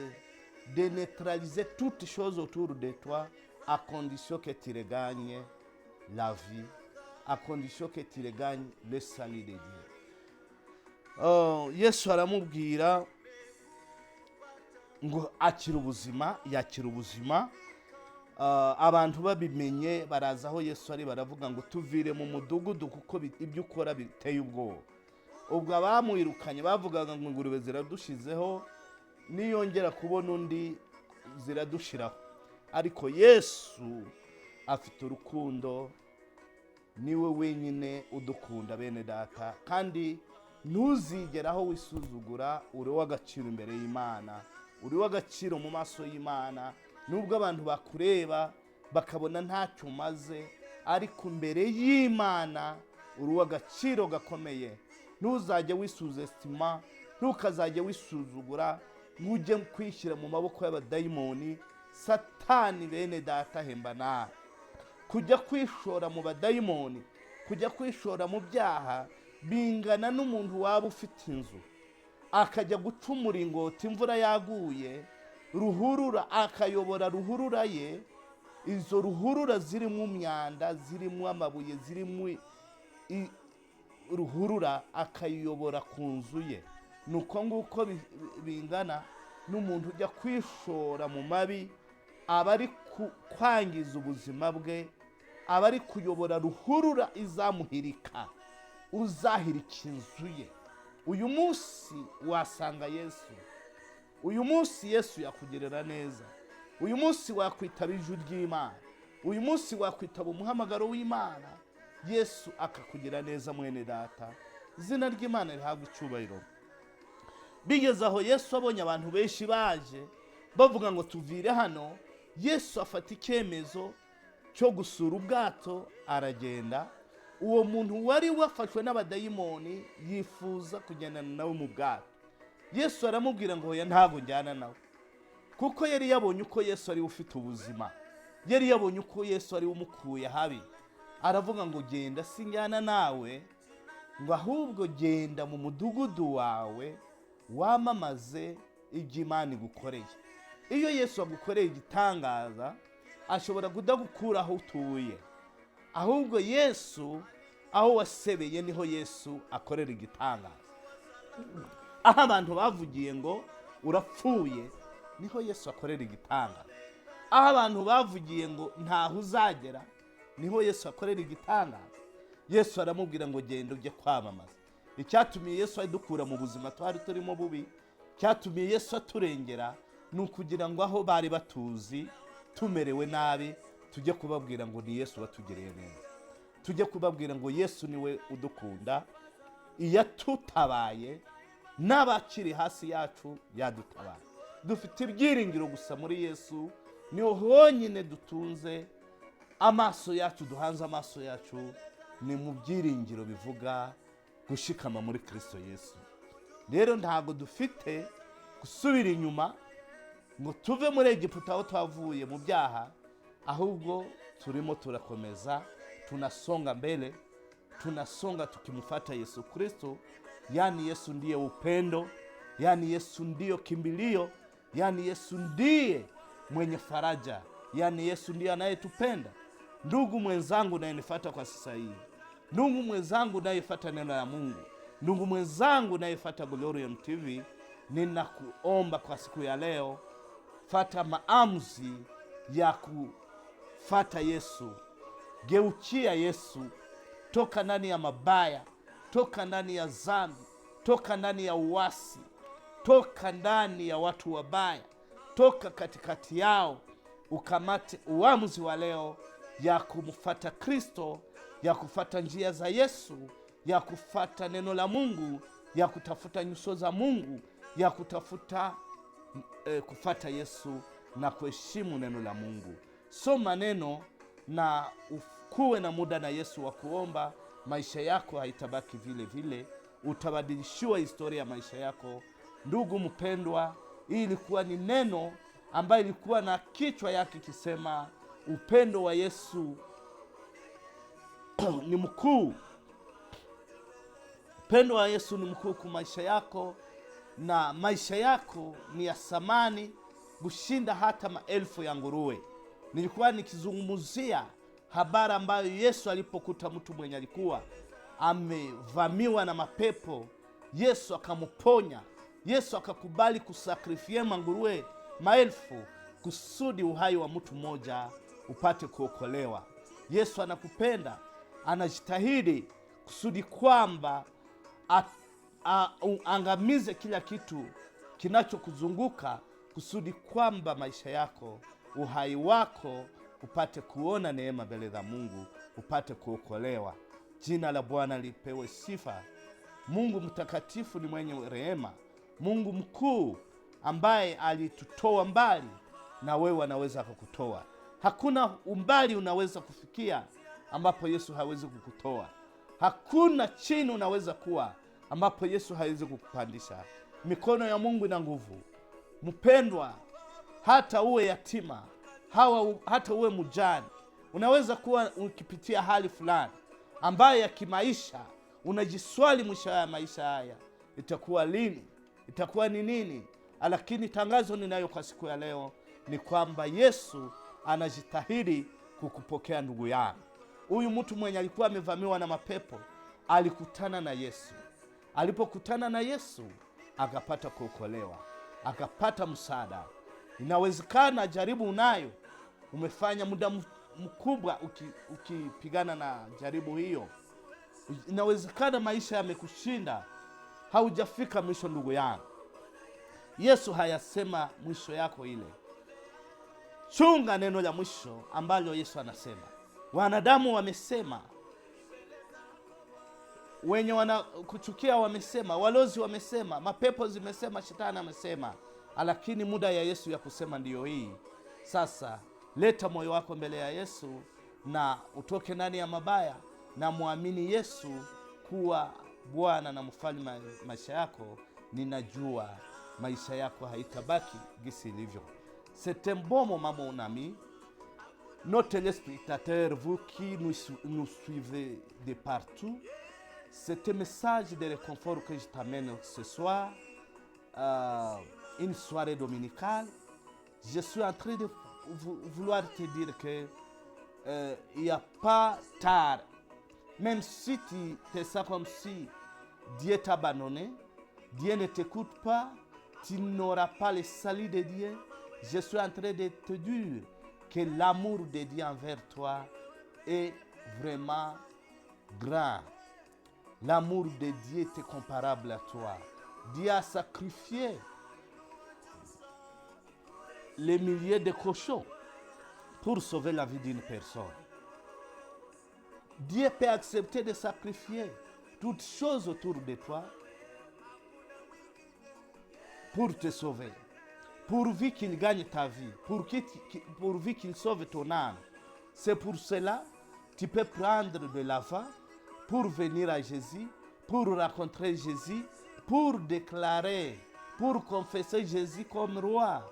neutraliser toutes choses autour de toi à condition que tu regagnes la vie, à condition que tu regagnes le salut de Dieu. Yesu aramubwira ngo akira ubuzima, yakira ubuzima. Abantu babimenye baraza aho Yesu ari, baravuga ngo tuvire mu mudugudu kuko ibyo ukora biteye ubwoba. Ubwo abamwirukanye bavugaga ngo ingurube ziradushizeho, niyongera kubona undi ziradushiraho. Ariko Yesu afite urukundo, niwe wenyine udukunda, bene data. Kandi ntuzigere aho wisuzugura. Uri uw'agaciro imbere y'Imana, uri uw'agaciro mu maso y'Imana. Nubwo abantu bakureba bakabona ntacyo umaze, ariko imbere y'Imana uri uw'agaciro gakomeye. Ntuzajye wisous-estima, ntukazajye wisuzugura ngo ujye kwishyira mu maboko y'abadayimoni. Satani, bene data, ahemba nabi. Kujya kwishora mu badayimoni, kujya kwishora mu byaha, bingana n'umuntu waba ufite inzu akajya guca umuringoti imvura yaguye, ruhurura, akayobora ruhurura ye. Izo ruhurura zirimo imyanda, zirimo amabuye, zirimo ruhurura, akayiyobora ku nzu ye. Ni uko nguko bingana n'umuntu ujya kwishora mu mabi. Aba ari kwangiza ubuzima bwe, aba ari kuyobora ruhurura izamuhirika, uzahirika inzu ye. Uyu munsi wasanga Yesu, uyu munsi Yesu yakugirira neza, uyu munsi wakwitaba ijwi ry'Imana, uyu munsi wakwitaba umuhamagaro w'Imana, Yesu akakugira neza. Mwene data, izina ry'Imana rihabwa icyubahiro. Bigeze aho, Yesu abonye abantu benshi baje bavuga ngo tuvire hano, Yesu afata icyemezo cyo gusura ubwato, aragenda. Uwo muntu wari wafashwe n'abadayimoni yifuza kugendana nawe mu bwato. Yesu aramubwira ngo hoya, ntabwo njyana nawe, kuko yari yabonye uko Yesu ari we ufite ubuzima, yari yabonye uko Yesu ari we umukuye habi. Aravuga ngo genda, sinjyana nawe, ngo ahubwo genda mu mudugudu wawe wamamaze ibyo Imana igukoreye. Iyo Yesu agukoreye igitangaza, ashobora kudagukura aho utuye, ahubwo Yesu aho wasebeye niho Yesu akorera igitangaza. Aho abantu bavugiye ngo urapfuye, niho Yesu akorera igitangaza. Aho abantu bavugiye ngo ntaho uzagera, niho Yesu akorera igitangaza. Yesu aramubwira ngo genda ujye kwamamaza. Icyatumye Yesu adukura mu buzima twari turimo bubi, cyatumye Yesu aturengera, ni ukugira ngo aho bari batuzi tumerewe nabi, tujye kubabwira ngo ni Yesu watugiriye neza, tujye kubabwira ngo Yesu niwe udukunda, iyatutabaye n'abakiri hasi yacu yadutabaye. Dufite ibyiringiro gusa muri Yesu, niho honyine dutunze amaso yacu, duhanze amaso yacu ni mu byiringiro bivuga gushikama muri Kristo Yesu. Rero ntabwo dufite gusubira inyuma ngo tuve muri Egiputa aho twavuye mu byaha, ahubwo turimo turakomeza, tunasonga mbele, tunasonga tukimufata Yesu Kristo. Yani Yesu ndiye upendo, yani Yesu ndiyo kimbilio, yani Yesu ndiye mwenye faraja, yani Yesu ndiye anayetupenda. Ndugu mwenzangu unayenifuata kwa sasa hii, ndugu mwenzangu unayefuata neno la Mungu, ndugu mwenzangu unayefuata Gloriam TV, ninakuomba kwa siku ya leo, fata maamuzi ya kufata Yesu. Geukia Yesu, toka ndani ya mabaya, toka ndani ya dhambi, toka ndani ya uasi, toka ndani ya watu wabaya, toka katikati yao, ukamate uamuzi wa leo ya kumfata Kristo, ya kufata njia za Yesu, ya kufata neno la Mungu, ya kutafuta nyuso za Mungu, ya kutafuta kufata Yesu na kuheshimu neno la Mungu. Soma neno na ukuwe na muda na Yesu wa kuomba. Maisha yako haitabaki vile vile, utabadilishiwa historia ya maisha yako. Ndugu mpendwa, hii ilikuwa ni neno ambayo ilikuwa na kichwa yake kisema upendo wa Yesu ni mkuu. Upendo wa Yesu ni mkuu kwa maisha yako, na maisha yako ni ya thamani kushinda hata maelfu ya nguruwe. Nilikuwa nikizungumzia habari ambayo Yesu alipokuta mtu mwenye alikuwa amevamiwa na mapepo, Yesu akamponya. Yesu akakubali kusacrifier manguruwe maelfu kusudi uhai wa mtu mmoja upate kuokolewa. Yesu anakupenda, anajitahidi kusudi kwamba Uangamize kila kitu kinachokuzunguka kusudi kwamba maisha yako, uhai wako upate kuona neema mbele za Mungu, upate kuokolewa. Jina la Bwana lipewe sifa. Mungu mtakatifu ni mwenye rehema, Mungu mkuu ambaye alitutoa mbali, na wewe anaweza kukutoa. Hakuna umbali unaweza kufikia ambapo Yesu hawezi kukutoa. Hakuna chini unaweza kuwa ambapo Yesu hawezi kukupandisha. Mikono ya Mungu ina nguvu. Mpendwa, hata uwe yatima hata uwe mjane, unaweza kuwa ukipitia hali fulani ambayo ya kimaisha, unajiswali mwisho ya maisha haya itakuwa lini, itakuwa ni nini? Lakini tangazo ninayo kwa siku ya leo ni kwamba Yesu anajitahidi kukupokea ndugu yangu. Huyu mtu mwenye alikuwa amevamiwa na mapepo alikutana na Yesu. Alipokutana na Yesu akapata kuokolewa, akapata msaada. Inawezekana jaribu unayo, umefanya muda mkubwa ukipigana na jaribu hiyo. Inawezekana maisha yamekushinda, haujafika mwisho ndugu yangu. Yesu hayasema mwisho yako ile. Chunga neno la mwisho ambalo Yesu anasema. Wanadamu wamesema, wenye wanakuchukia wamesema, walozi wamesema, mapepo zimesema, shetani amesema, lakini muda ya Yesu ya kusema ndiyo hii. Sasa leta moyo wako mbele ya Yesu na utoke ndani ya mabaya na muamini Yesu kuwa Bwana na mfalme wa maisha yako. Ninajua maisha yako haitabaki gisi ilivyo. C'est un bon moment, mon ami. Nos téléspectateurs, vous qui nous suivez de partout, c'est un message de réconfort que je t'amène ce soir, une soirée dominicale. Je suis en train de vouloir te dire que il n'y a pas tard. Même si tu te sens comme si Dieu t'a abandonné, Dieu ne t'écoute pas, tu n'auras pas le salut de Dieu. Je suis en train de te dire que l'amour de Dieu envers toi est vraiment grand. L'amour de Dieu est comparable à toi. Dieu a sacrifié les milliers de cochons pour sauver la vie d'une personne. Dieu peut accepter de sacrifier toutes choses autour de toi pour te sauver, pourvu qu'il gagne ta vie, pourvu qu'il sauve ton âme. C'est pour cela que tu peux prendre de l'avant pour venir à Jésus, pour rencontrer Jésus, pour déclarer, pour confesser Jésus comme roi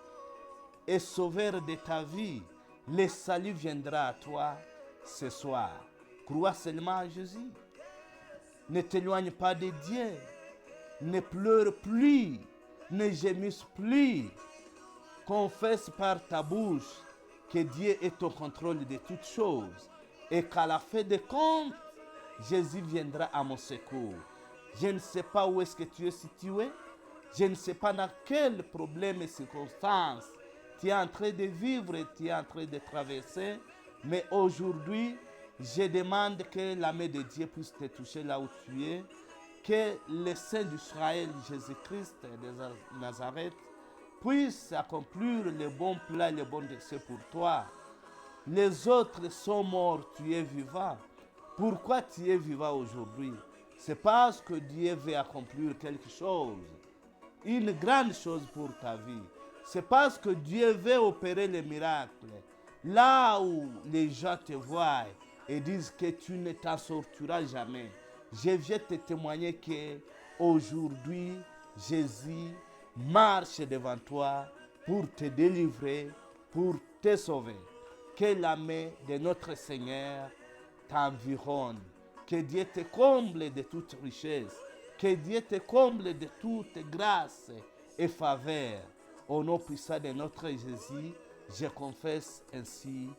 et sauveur de ta vie. Le salut viendra à toi ce soir. Crois seulement à Jésus. Ne t'éloigne pas de Dieu. Ne pleure plus. Ne gémisse plus. Confesse par ta bouche que Dieu est au contrôle de toutes choses et qu'à la fin des comptes, Jésus viendra à mon secours. Je ne sais pas où est-ce que tu es situé. Je ne sais pas dans quel problème et circonstances tu es en train de vivre et tu es en train de traverser. Mais aujourd'hui, je demande que la main de Dieu puisse te toucher là où tu es. Que le Saint d'Israël, Jésus-Christ de Nazareth, puisse accomplir le bon plan et le bon dessein pour toi. Les autres sont morts, tu es vivant. Pourquoi tu es vivant aujourd'hui? C'est parce que Dieu veut accomplir quelque chose, une grande chose pour ta vie. C'est parce que Dieu veut opérer les miracles. Là où les gens te voient et disent que tu ne t'en sortiras jamais, je viens te témoigner que aujourd'hui, Jésus marche devant toi pour te délivrer, pour te sauver. Que la main de notre Seigneur t'environne. Que Dieu te comble de toute richesse. Que Dieu te comble de toute grâce et faveur. Au nom puissant de notre Jésus, je confesse ainsi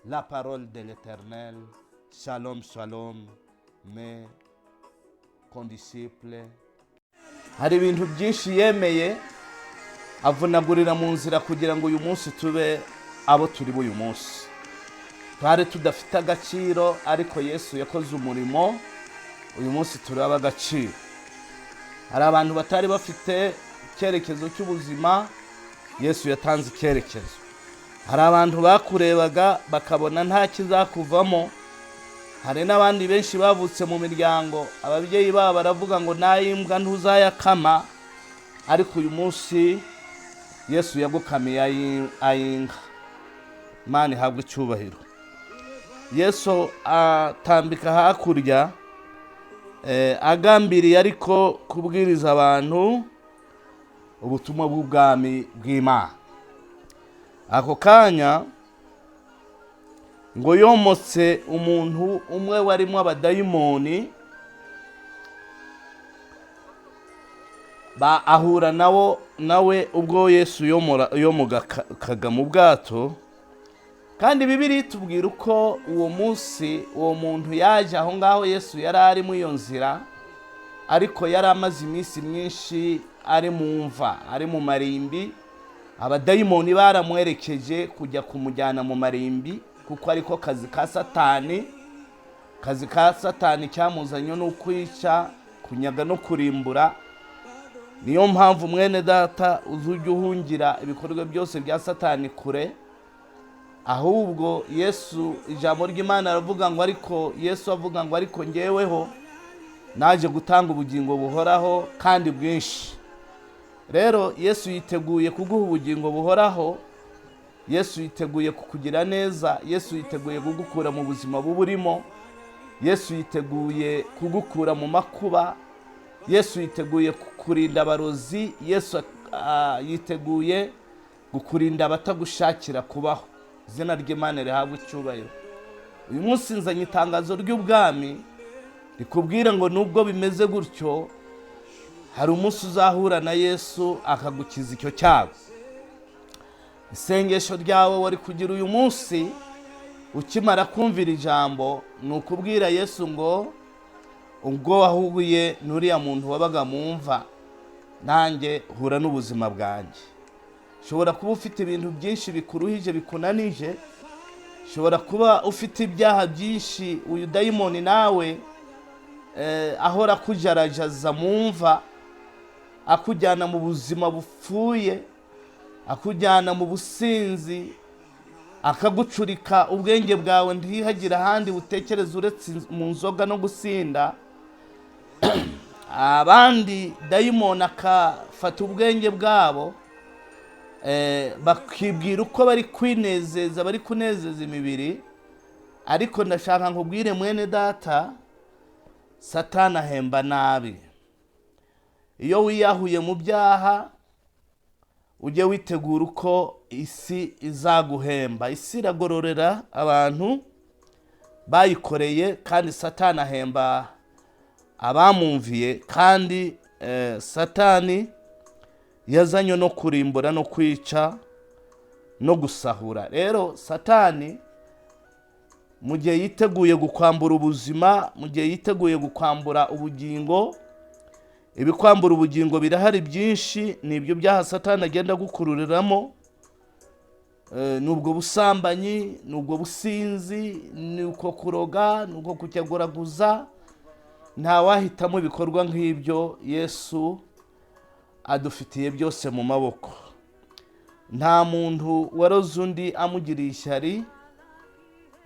la parole de l'Éternel. Shalom, shalom, mes condisciples. Hari ibintu byinshi yemeye avunagurira mu nzira kugira ngo uyu munsi tube abo turi uyu munsi. Twari tudafite agaciro, ariko Yesu yakoze umurimo, uyu munsi turi ab'agaciro. Hari abantu batari bafite icyerekezo cy'ubuzima, Yesu yatanze icyerekezo. Hari abantu bakurebaga bakabona nta kizakuvamo. Hari n'abandi benshi bavutse mu miryango ababyeyi babo baravuga ngo nayimbwa ntuzayakama, ariko uyu munsi Yesu yagukamiye ayinka. Imana ihabwe icyubahiro. Yesu atambika hakurya, agambiriye ariko kubwiriza abantu ubutumwa bw'ubwami bw'Imana. Ako kanya ngo yomotse umuntu umwe warimo abadayimoni, ba ahura nawe ubwo Yesu yomogaga mu bwato. Kandi Bibiliya itubwira uko uwo munsi uwo muntu yaje aho ngaho Yesu yari ari muri iyo nzira, ariko yari amaze iminsi myinshi ari mu mva, ari mu marimbi. Abadayimoni baramwerekeje kujya kumujyana mu marimbi, kuko ariko kazi ka Satani. Kazi ka Satani cyamuzanye ni ukwica, kunyaga no kurimbura. Niyo mpamvu mwene data uzujya uhungira ibikorwa byose bya Satani kure. Ahubwo Yesu, ijambo ry'Imana aravuga ngo ariko Yesu avuga ngo ariko ngeweho naje gutanga ubugingo buhoraho kandi bwinshi. Rero Yesu yiteguye kuguha ubugingo buhoraho, Yesu yiteguye kukugira neza, Yesu yiteguye kugukura mu buzima buburimo, Yesu yiteguye kugukura mu makuba, Yesu yiteguye kukurinda abarozi, Yesu yiteguye kukurinda abatagushakira kubaho. Izina ry'Imana rihabwe icyubahiro. Uyu munsi nzanye itangazo ry'ubwami rikubwira ngo nubwo bimeze gutyo, hari umunsi uzahura na Yesu akagukiza icyo cyago. Isengesho ryawe wari kugira uyu munsi ukimara kumvira ijambo ni ukubwira Yesu ngo ubwo wahuye n'uriya muntu wabaga mu mva, nanjye hura n'ubuzima bwanjye. Ushobora kuba ufite ibintu byinshi bikuruhije bikunanije, ushobora kuba ufite ibyaha byinshi uyu dayimoni nawe ahora akujarajaza mu mva, akujyana mu buzima bupfuye, akujyana mu businzi, akagucurika ubwenge bwawe ntihagire ahandi butekereza uretse mu nzoga no gusinda. Abandi dayimoni akafata ubwenge bwabo, bakibwira uko bari kwinezeza, bari kunezeza imibiri. Ariko ndashaka nkubwire mwene data, Satani ahemba nabi. Iyo wiyahuye mu byaha, ujye witegura uko isi izaguhemba. Isi iragororera abantu bayikoreye, kandi Satani ahemba abamwumviye. Kandi Satani yazanywe no kurimbura no kwica no gusahura. Rero Satani mu gihe yiteguye gukwambura ubuzima, mu gihe yiteguye gukwambura ubugingo, ibikwambura ubugingo birahari byinshi, ni ibyo byaha Satani agenda agukururiramo, ni ubwo busambanyi, ni ubwo businzi, ni uko kuroga, ni uko kucyaguraguza. Ntawahitamo ibikorwa nk'ibyo. Yesu adufitiye byose mu maboko. Nta muntu waroze undi amugiriye ishyari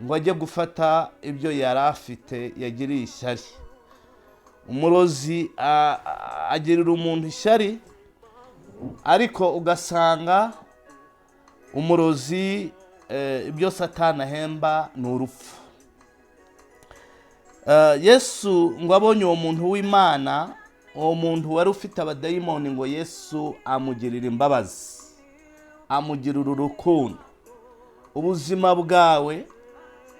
ngo ajye gufata ibyo yari afite yagiriye ishyari. Umurozi agirira umuntu ishyari, ariko ugasanga umurozi ibyo Satani ahemba ni urupfu. Yesu ngo abonye uwo muntu w'Imana, uwo muntu wari ufite abadayimoni, ngo Yesu amugirira imbabazi, amugirira urukundo. Ubuzima bwawe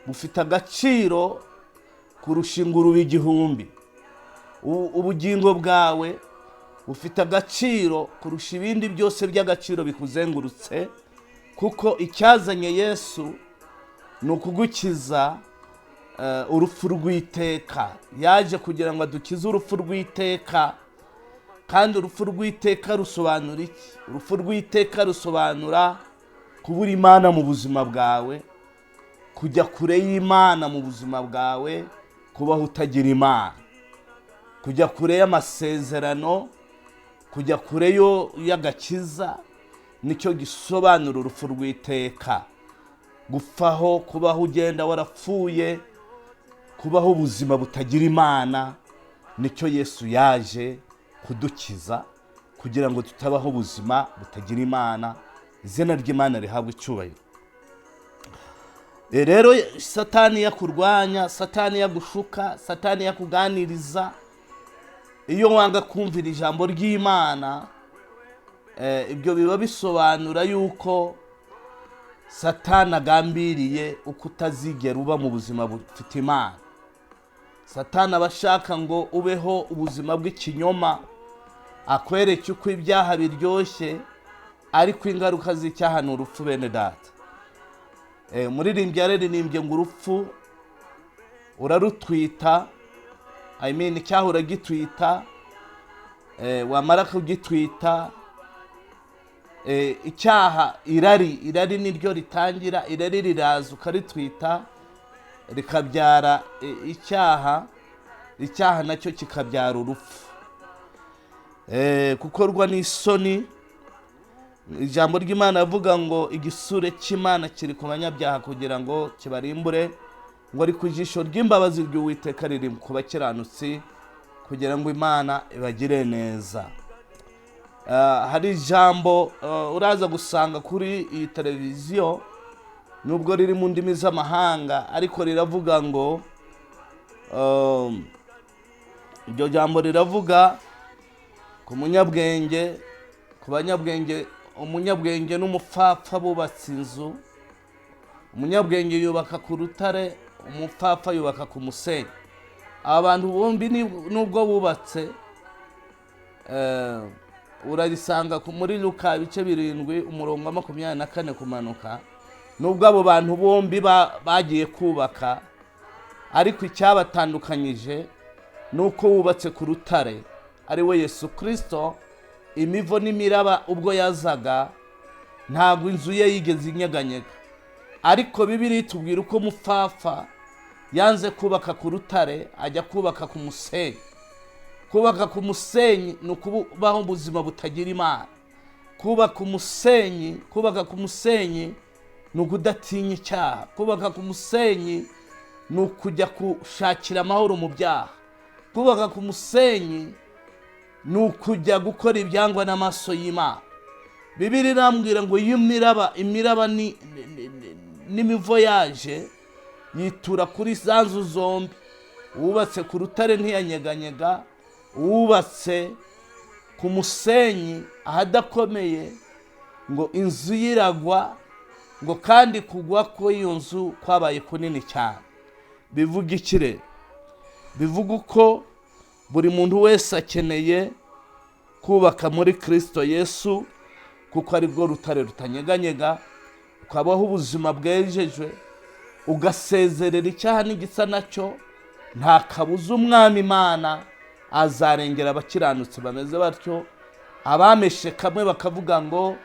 bufite agaciro kurusha ingurube 1000. Ubugingo bwawe bufite agaciro kurusha ibindi byose by'agaciro bikuzengurutse, kuko icyazanye Yesu ni ukugukiza urupfu rw'iteka. Yaje kugira ngo adukize urupfu rw'iteka. Kandi urupfu rw'iteka rusobanura iki? Urupfu rw'iteka rusobanura kubura Imana mu buzima bwawe, kujya kure y'Imana mu buzima bwawe, kubaho utagira Imana. Kujya kure y'amasezerano, kujya kure yo y'agakiza, nicyo gisobanura urupfu rw'iteka. Gupfaho, kubaho ugenda warapfuye, kubaho ubuzima butagira Imana, nicyo Yesu yaje kudukiza, kugira ngo tutabaho ubuzima butagira Imana. Izina ry'Imana rihabwa icyubahiro. Rero Satani yakurwanya, Satani yagushuka, Satani yakuganiriza, iyo wanga kumvira ijambo ry'Imana, ibyo biba bisobanura yuko Satani agambiriye uko utazigera uba mu buzima bufite Imana. Satani aba ashaka ngo ubeho ubuzima bw'ikinyoma, akwereke uko ibyaha biryoshye, ariko ingaruka z'icyaha ni urupfu. Bene data, umuririmbyi yararirimbye ngo urupfu urarutwita, I mean, icyaha uragitwita, wamara kugitwita, icyaha, irari niryo ritangira. Irari riraza ukaritwita, rikabyara icyaha, icyaha nacyo kikabyara urupfu. Gukorwa n'isoni, ijambo ry'Imana avuga ngo igisure cy'Imana kiri ku banyabyaha kugira ngo kibarimbure, ngo ariko ijisho ry'imbabazi ry'Uwiteka riri ku bakiranutsi kugira ngo Imana ibagire neza. Hari ijambo uraza gusanga kuri iyi televiziyo, nubwo riri mu ndimi z'amahanga, ariko riravuga ngo iryo jambo riravuga ku munyabwenge, ku banyabwenge. Umunyabwenge n'umupfapfa bubatse inzu. Umunyabwenge yubaka ku rutare, umupfapfa yubaka ku musenyi. Aba bantu bombi nubwo bubatse, urarisanga muri Luka ibice 7, umurongo wa 24 kumanuka. Nubwo abo bantu bombi bagiye kubaka, ariko icyabatandukanyije ni uko wubatse ku rutare, ari we Yesu Kirisito. Imivo n'imiraba ubwo yazaga, ntabwo inzu ye yigeze inyeganyega. Ariko Bibiliya itubwira uko umupfapfa yanze kubaka ku rutare, ajya kubaka ku musenyi. Kubaka ku musenyi ni ukubaho ubuzima butagira Imana. Kubaka ku musenyi ni ukudatinya icyaha. Kubaka ku musenyi ni ukujya gushakira amahoro mu byaha. Kubaka ku musenyi ni ukujya gukora ibyangwa n'amaso y'Imana. Bibiliya irambwira ngo iyo imiraba n'imivo yaje, yitura kuri za nzu zombi. Uwubatse ku rutare ntiyanyeganyega, uwubatse ku musenyi ahadakomeye, ngo inzu ye iragwa, ngo kandi kugwa kw'iyo nzu kwabaye kunini cyane. Bivuga iki rero? Bivuga uko buri muntu wese akeneye kubaka muri Kirisito Yesu, kuko ari bwo rutare rutanyeganyega, ukabaho ubuzima bwejejwe, ugasezerera icyaha n'igisa nacyo. Nta kabuza Umwami Imana azarengera abakiranutsi bameze batyo. Abameshe kamwe bakavuga ngo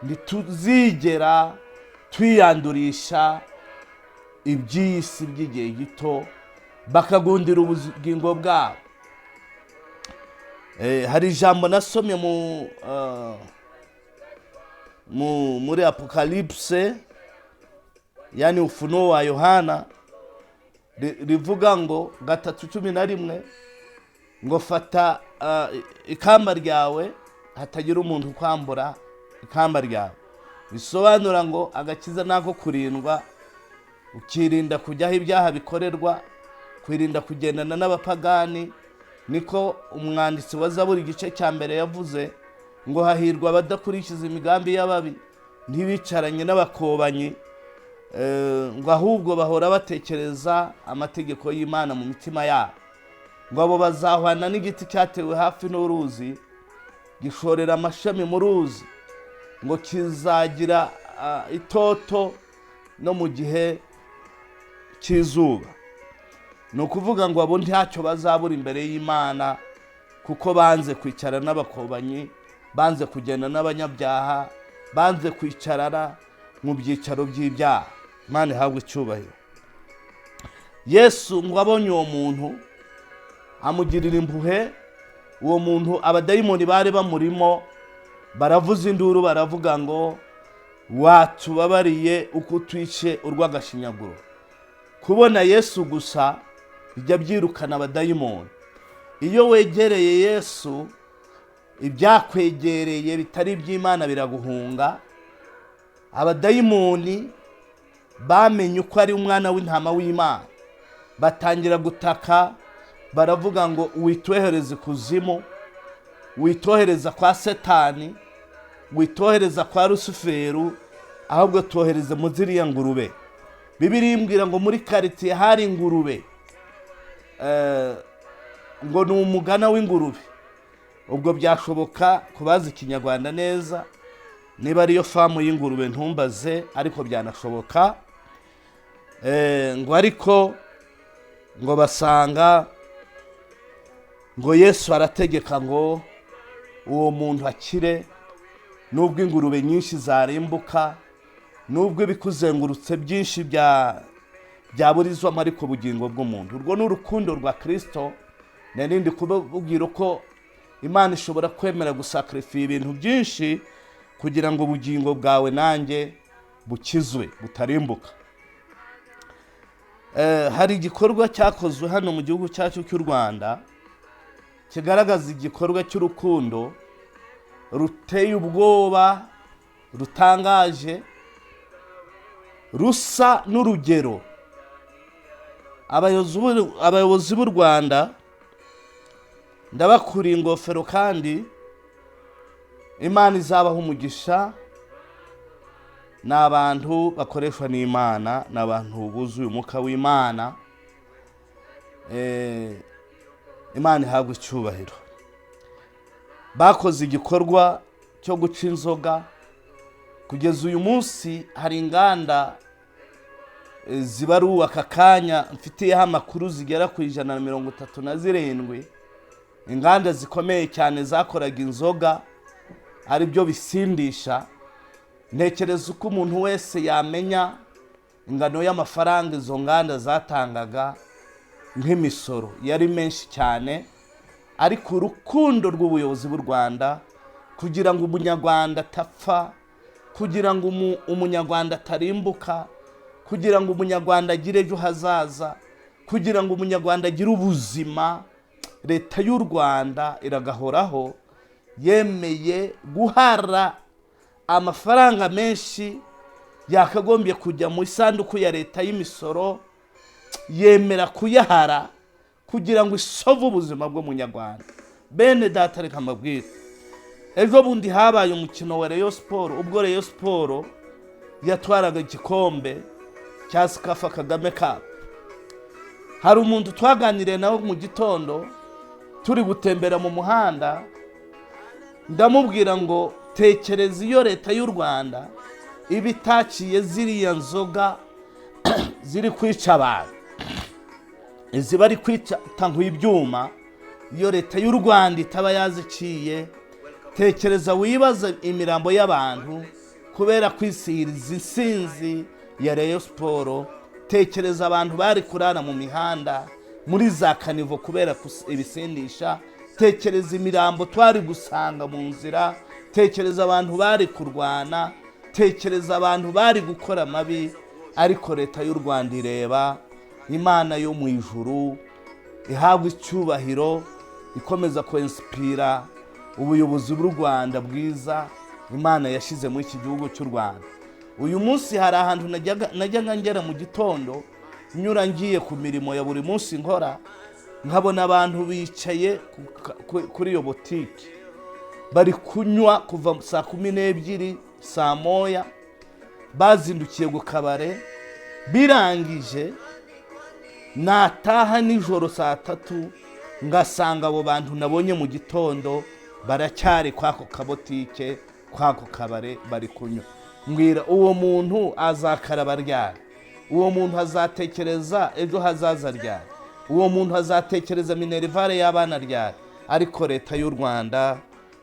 ntituzigera twiyandurisha iby'isi by'igihe gito, bakagundira ubugingo bwabo. Hari ijambo nasomye muri Apocalypse, yani Ufunuo wa Yohana, rivuga ngo 3:11, ngo fata ikamba ryawe, hatagira umuntu ukwambura ikamba ryawe. Bisobanura ngo agakiza nako kurindwa, ukirinda kujya aho ibyaha bikorerwa, kwirinda kugendana n'abapagani. Niko umwanditsi wa Zaburi igice cya 1 yavuze ngo hahirwa abadakurikiza imigambi y'ababi, ntibicaranye n'abakobanyi, ngo ahubwo bahora batekereza amategeko y'Imana mu mitima yabo. Ngo abo bazahwana n'igiti cyatewe hafi n'uruzi, gishorera amashami mu ruzi, ngo kizagira itoto no mu gihe cy'izuba. Ni ukuvuga ngo abo ntacyo bazabura imbere y'Imana, kuko banze kwicara n'abakobanyi, banze kugenda n'abanyabyaha, banze kwicarana mu byicaro by'ibyaha. Imana ihabwe icyubahiro. Yesu ngo abonye uwo muntu, Amugirira impuhwe uwo muntu. Abadayimoni bari bamurimo baravuza induru, baravuga ngo: "Watubabariye uko utwice urw'agashinyaguro." Kubona Yesu gusa bijya byirukana abadayimoni. Iyo wegereye Yesu, ibyakwegereye bitari iby'Imana biraguhunga. Abadayimoni bamenye uko ari umwana w'intama w'Imana, batangira gutaka, baravuga ngo: "Witohereza ikuzimu, witohereza kwa Satani, witohereza kwa Rusuferu, ahubwo tohereze mu ziriya ngurube." Bibiliya imbwira ngo muri karitsiye hari ingurube, ngo ni umugana w'ingurube. Ubwo byashoboka kubaza Ikinyarwanda neza, niba ariyo farm y'ingurube ntumbaze, ariko byanashoboka. Ngo ariko ngo basanga ngo Yesu arategeka ngo uwo muntu akire. Nubwo ingurube nyinshi zarimbuka, nubwo ibikuzengurutse byinshi byaburizwamo, ariko ubugingo bw'umuntu, urwo ni urukundo rwa Kirisito. Narindi kubabwira uko Imana ishobora kwemera gusakarifiya ibintu byinshi kugira ngo ubugingo bwawe nanjye bukizwe, butarimbuka. Hari igikorwa cyakozwe hano mu gihugu cyacu cy'u Rwanda kigaragaza igikorwa cy'urukundo ruteye ubwoba, rutangaje, rusa n'urugero. Abayobozi b'u Rwanda, ndabakuriye ingofero kandi Imana izabaha umugisha. Ni abantu bakoreshwa n'Imana, ni abantu buzuye umwuka w'Imana. Imana ihabwa icyubahiro. Bakoze igikorwa cyo guca inzoga. Kugeza uyu munsi hari inganda zibaruwe aka kanya mfitiyeho amakuru zigera ku 137, inganda zikomeye cyane zakoraga inzoga, ari byo bisindisha. Ntekereza uko umuntu wese yamenya ingano y'amafaranga izo nganda zatangaga nk'imisoro, yari menshi cyane. Ariko urukundo rw'ubuyobozi bw'u Rwanda, kugira ngo Umunyarwanda atapfa, kugira ngo Umunyarwanda atarimbuka, kugira ngo Umunyarwanda agire ejo hazaza, kugira ngo Umunyarwanda agire ubuzima, Leta y'u Rwanda iragahoraho, yemeye guhara amafaranga menshi yakagombye kujya mu isanduku ya leta y'imisoro, yemera kuyahara kugira ngo isove ubuzima bw'Umunyarwanda. Bene data, reka mbabwire, ejo bundi habaye umukino wa Rayon Sport, ubwo Rayon Sport yatwaraga igikombe cya CECAFA Kagame Cup. Hari umuntu twaganiriye nawe mu gitondo turi gutembera mu muhanda, ndamubwira ngo: "Tekereza iyo Leta y'u Rwanda iba itaciye ziriya nzoga ziri kwica abantu, izi bari kwica ibyuma, iyo Leta y'u Rwanda itaba yaziciye, tekereza wibaza imirambo y'abantu kubera kwisiriza insinzi ya Rayon Sport. Tekereza abantu bari kurara mu mihanda, muri za caniveaux, kubera ibisindisha. Tekereza imirambo twari gusanga mu nzira. Tekereza abantu bari kurwana. Tekereza abantu bari gukora amabi." Ariko Leta y'u Rwanda ireba Imana yo mu ijuru ihabwa icyubahiro, ikomeza kwensipira ubuyobozi bw'u Rwanda bwiza Imana yashyize muri iki gihugu cy'u Rwanda. Uyu munsi hari ahantu najyaga ngera mu gitondo, nyura ngiye ku mirimo ya buri munsi nkora, nkabona abantu bicaye kuri iyo botike bari kunywa kuva saa 12, saa 1, bazindukiye ku kabare. Birangije nataha nijoro saa 3, ngasanga abo bantu nabonye mu gitondo baracyari kwako kabotike, kwako kabare, bari kunywa. Mbwira, uwo muntu azakaraba ryari? Uwo muntu azatekereza ejo hazaza ryari? Uwo muntu azatekereza minerval y'abana ryari? Ariko Leta y'u Rwanda,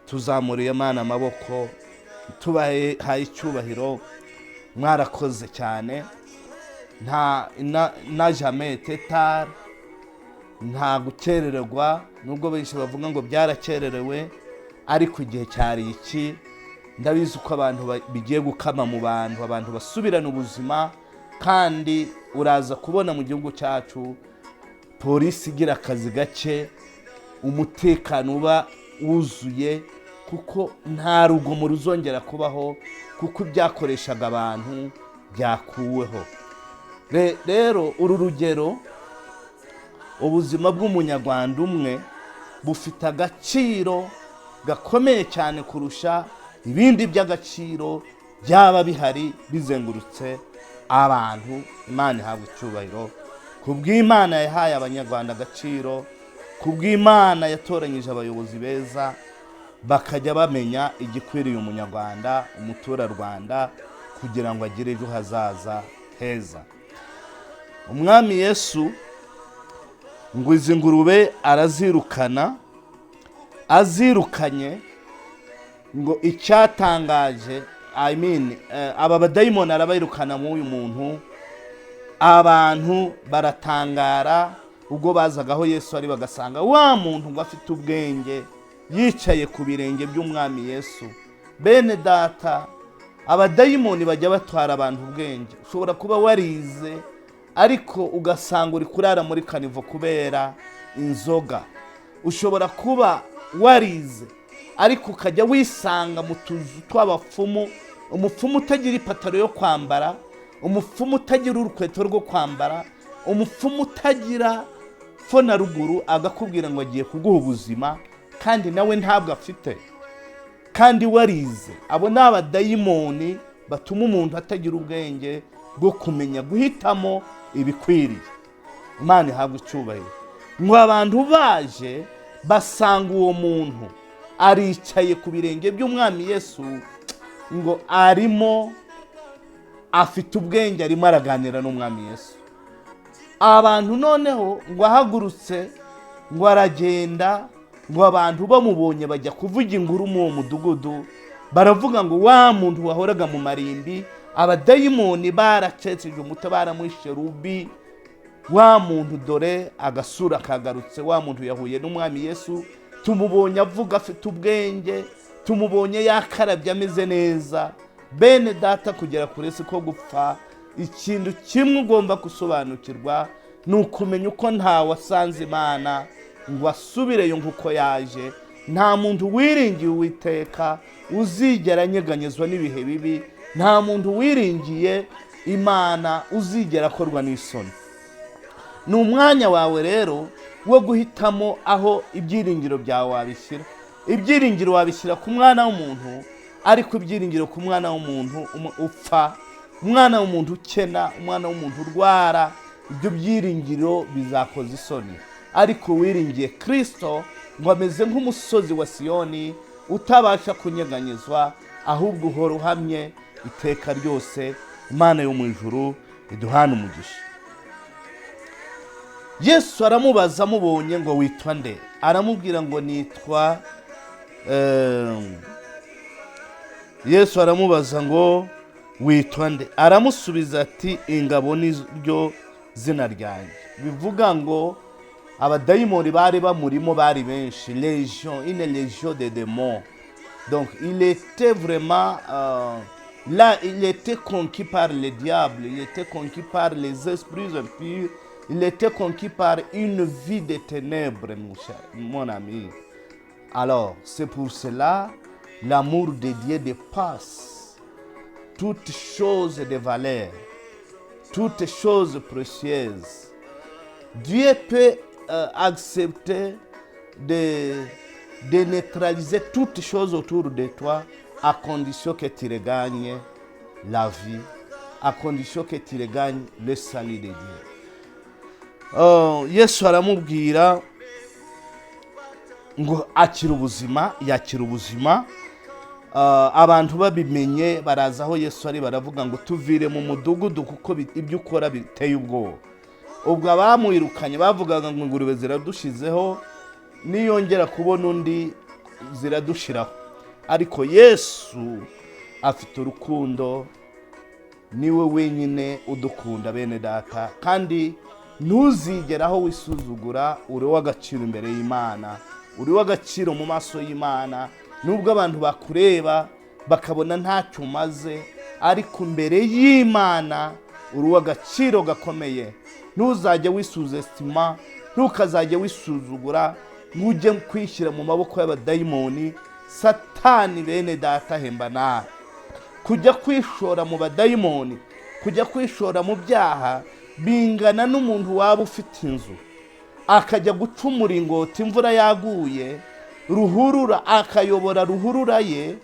tuzamuriye Imana amaboko, tubahaye icyubahiro, mwarakoze cyane. Nta na jamais tard. Nta gukerererwa, nubwo benshi bavuga ngo byarakererewe, ariko igihe cyari iki. Ndabizi ko abantu bigiye gukama mu bantu, abantu basubirana ubuzima. Kandi uraza kubona mu gihugu cyacu polisi igira akazi gake, umutekano uba wuzuye, kuko nta rugomo ruzongera kubaho, kuko ibyakoreshaga abantu byakuweho. Rero uru rugero, ubuzima bw'Umunyarwanda umwe bufite agaciro gakomeye cyane kurusha ibindi by'agaciro byaba bihari bizengurutse abantu. Imana ihabwa icyubahiro ku bw'Imana yahaye Abanyarwanda agaciro, ku bw'Imana yatoranyije abayobozi beza bakajya bamenya igikwiriye Umunyarwanda, umuturarwanda, kugira ngo agire ejo hazaza heza. Umwami Yesu ngo izi ngurube arazirukana. Azirukanye, ngo icyatangaje, I mean, aba badayimoni arabayirukana mu uyu muntu. Abantu baratangara ubwo bazaga aho Yesu ari, bagasanga wa muntu ngo afite ubwenge, yicaye ku birenge by'Umwami Yesu. Bene Data, abadayimoni bajya batwara abantu ubwenge. Ushobora kuba warize, ariko ugasanga uri kurara muri caniveau kubera inzoga. Ushobora kuba warize, ariko ukajya wisanga mu tuzu tw'abapfumu, umupfumu utagira ipataro yo kwambara, umupfumu utagira urukweto rwo kwambara, umupfumu utagira fo na ruguru, agakubwira ngo agiye kuguha ubuzima kandi nawe ntabwo afite, kandi warize. Abo ni abadayimoni batuma umuntu atagira ubwenge bwo kumenya guhitamo ibikwiriye. Imana ihabwa icyubahiro. Ngo abantu baje basanga uwo muntu aricaye ku birenge by'Umwami Yesu, ngo arimo afite ubwenge, arimo araganira n'Umwami Yesu. Abantu noneho ngo ahagurutse ngo aragenda, ngo abantu bamubonye bajya kuvuga inkuru muri uwo mudugudu, baravuga ngo wa muntu wahoraga mu marimbi, abadayimoni baraceceje umutwe, baramwishe rubi, wa muntu dore agasura kagarutse, wa muntu yahuye n'Umwami Yesu, tumubonye avuga, afite ubwenge, tumubonye yakarabye, ameze neza. Bene Data, kugera kure si ko gupfa. Ikintu kimwe ugomba gusobanukirwa ni ukumenya uko ntawe wasanze Imana ngo asubireyo nk'uko yaje. Nta muntu wiringiye Uwiteka uzigera anyeganyezwa n'ibihe bibi. Nta muntu wiringiye Imana uzigera akorwa n'isoni. Ni umwanya wawe rero wo guhitamo aho ibyiringiro byawe wabishyira. Ibyiringiro wabishyira ku mwana w'umuntu, ariko ibyiringiro ku mwana w'umuntu upfa, umwana w'umuntu ukena, umwana w'umuntu urwara, ibyo byiringiro bizakoza isoni. Ariko wiringiye Kirisito ngo ameze nk'umusozi wa Siyoni utabasha kunyeganyezwa, ahubwo uhora uhamye iteka ryose. Imana yo mu ijuru iduhane umugisha. Yesu aramubaza amubonye ngo witwa nde? Aramubwira ngo nitwa Yesu aramubaza ngo witwa nde? Aramusubiza ati Ingabo ni ryo zina ryanjye. Bivuga ngo abadayimoni bari bamurimo bari benshi, légion, une légion de démons. Donc il était vraiment là, il était conquis par le diable, il était conquis par les esprits impurs, il était conquis par une vie de ténèbres, mon cher, mon ami. Alors, c'est pour cela, l'amour de Dieu dépasse toutes choses de valeur, toutes choses précieuses. Dieu peut accepter de neutraliser toutes choses autour de toi à condition que tu regagnes la vie, à condition que tu regagnes le salut de Dieu. Yesu aramubwira ngo akira ubuzima, yakira ubuzima. Abantu babimenye baraza aho Yesu ari, baravuga ngo tuvire mu mudugudu kuko ibyo ukora biteye ubwoba. Ubwo abamwirukanye bavugaga ngo ingurube ziradushizeho, niyongera kubona undi ziradushiraho. Ariko Yesu afite urukundo, niwe wenyine udukunda, bene Data, kandi Ntuzigere aho wisuzugura. Uri uw'agaciro imbere y'Imana, uri uw'agaciro mu maso y'Imana. Nubwo abantu bakureba bakabona ntacyo umaze, ariko imbere y'Imana uri uw'agaciro gakomeye. Ntuzajye wisous-estima, ntukazajye wisuzugura ngo ujye kwishyira mu maboko y'abadayimoni. Satani, bene data, ahemba nabi. Kujya kwishora mu badayimoni, kujya kwishora mu byaha, bingana n'umuntu waba ufite inzu akajya guca umuringoti imvura yaguye, ruhurura, akayobora ruhurura ye.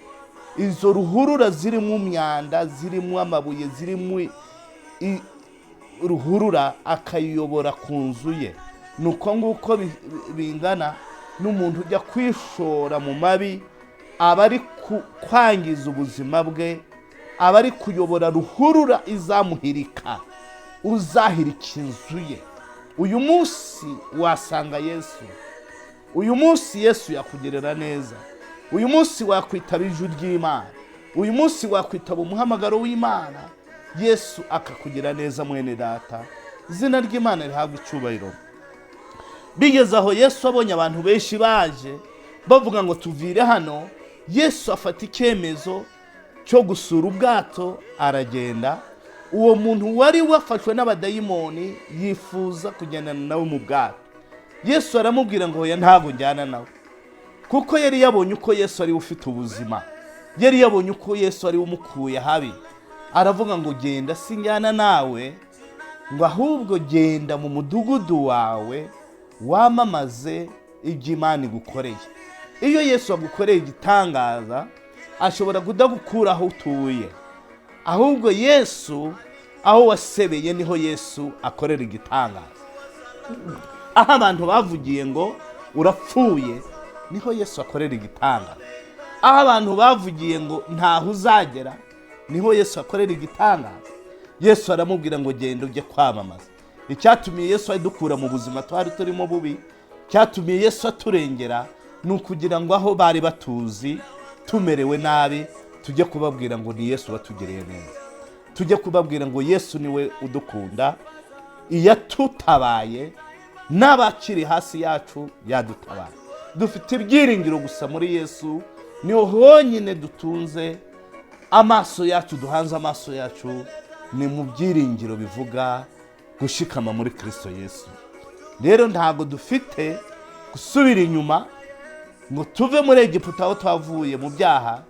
Izo ruhurura zirimo imyanda, zirimo amabuye, zirimo ruhurura, akayiyobora ku nzu ye. Ni uko nguko bingana n'umuntu ujya kwishora mu mabi. Aba ari kwangiza ubuzima bwe, aba ari kuyobora ruhurura izamuhirika, uzahirika inzu ye. Uyu munsi wasanga Yesu, uyu munsi Yesu yakugirira neza, uyu munsi wakwitaba ijwi ry'Imana, uyu munsi wakwitaba umuhamagaro w'Imana, Yesu akakugira neza. Mwene data, izina ry'Imana rihabwa icyubahiro. Bigeze aho, Yesu abonye abantu benshi baje bavuga ngo tuvire hano, Yesu afata icyemezo cyo gusura ubwato, aragenda. Uwo muntu wari wafashwe n'abadayimoni yifuza kugendana nawe mu bwato. Yesu aramubwira ngo hoya, ntabwo njyana nawe, kuko yari yabonye uko Yesu ari we ufite ubuzima, yari yabonye uko Yesu ari we umukuye habi. Aravuga ngo genda, sinjyana nawe, ngo ahubwo genda mu mudugudu wawe wamamaze ibyo Imana igukoreye. Iyo Yesu agukoreye igitangaza, ashobora kudagukura aho utuye, ahubwo Yesu aho wasebeye niho Yesu akorera igitangaza. Aho abantu bavugiye ngo urapfuye, niho Yesu akorera igitangaza. Aho abantu bavugiye ngo ntaho uzagera, niho Yesu akorera igitangaza. Yesu aramubwira ngo genda ujye kwamamaza. Icyatumye Yesu adukura mu buzima twari turimo bubi, cyatumye Yesu aturengera, ni ukugira ngo aho bari batuzi tumerewe nabi, tujye kubabwira ngo ni Yesu watugiriye neza, tujye kubabwira ngo Yesu niwe udukunda, iyatutabaye n'abakiri hasi yacu yadutabaye. Dufite ibyiringiro gusa muri Yesu, niho honyine dutunze amaso yacu, duhanze amaso yacu ni mu byiringiro bivuga gushikama muri Kristo Yesu. Rero ntabwo dufite gusubira inyuma ngo tuve muri Egiputa aho twavuye mu byaha,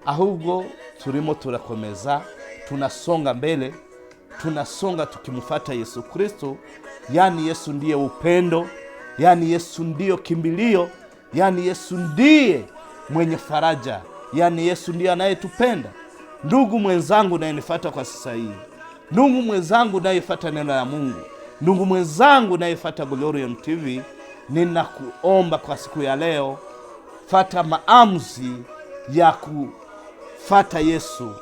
ahubwo turimo turakomeza, tunasonga mbele, tunasonga tukimufata Yesu Kristo. Yani Yesu ndiye upendo, yani Yesu ndiyo kimbilio, yani Yesu ndiye mwenye faraja, yani Yesu ndiye anayetupenda. Ndugu mwenzangu unayenifuata kwa sasa hii, ndugu mwenzangu unayefuata neno la Mungu, ndugu mwenzangu unayefuata Glorion TV, ninakuomba kwa siku ya leo, fata maamuzi ya kufata Yesu,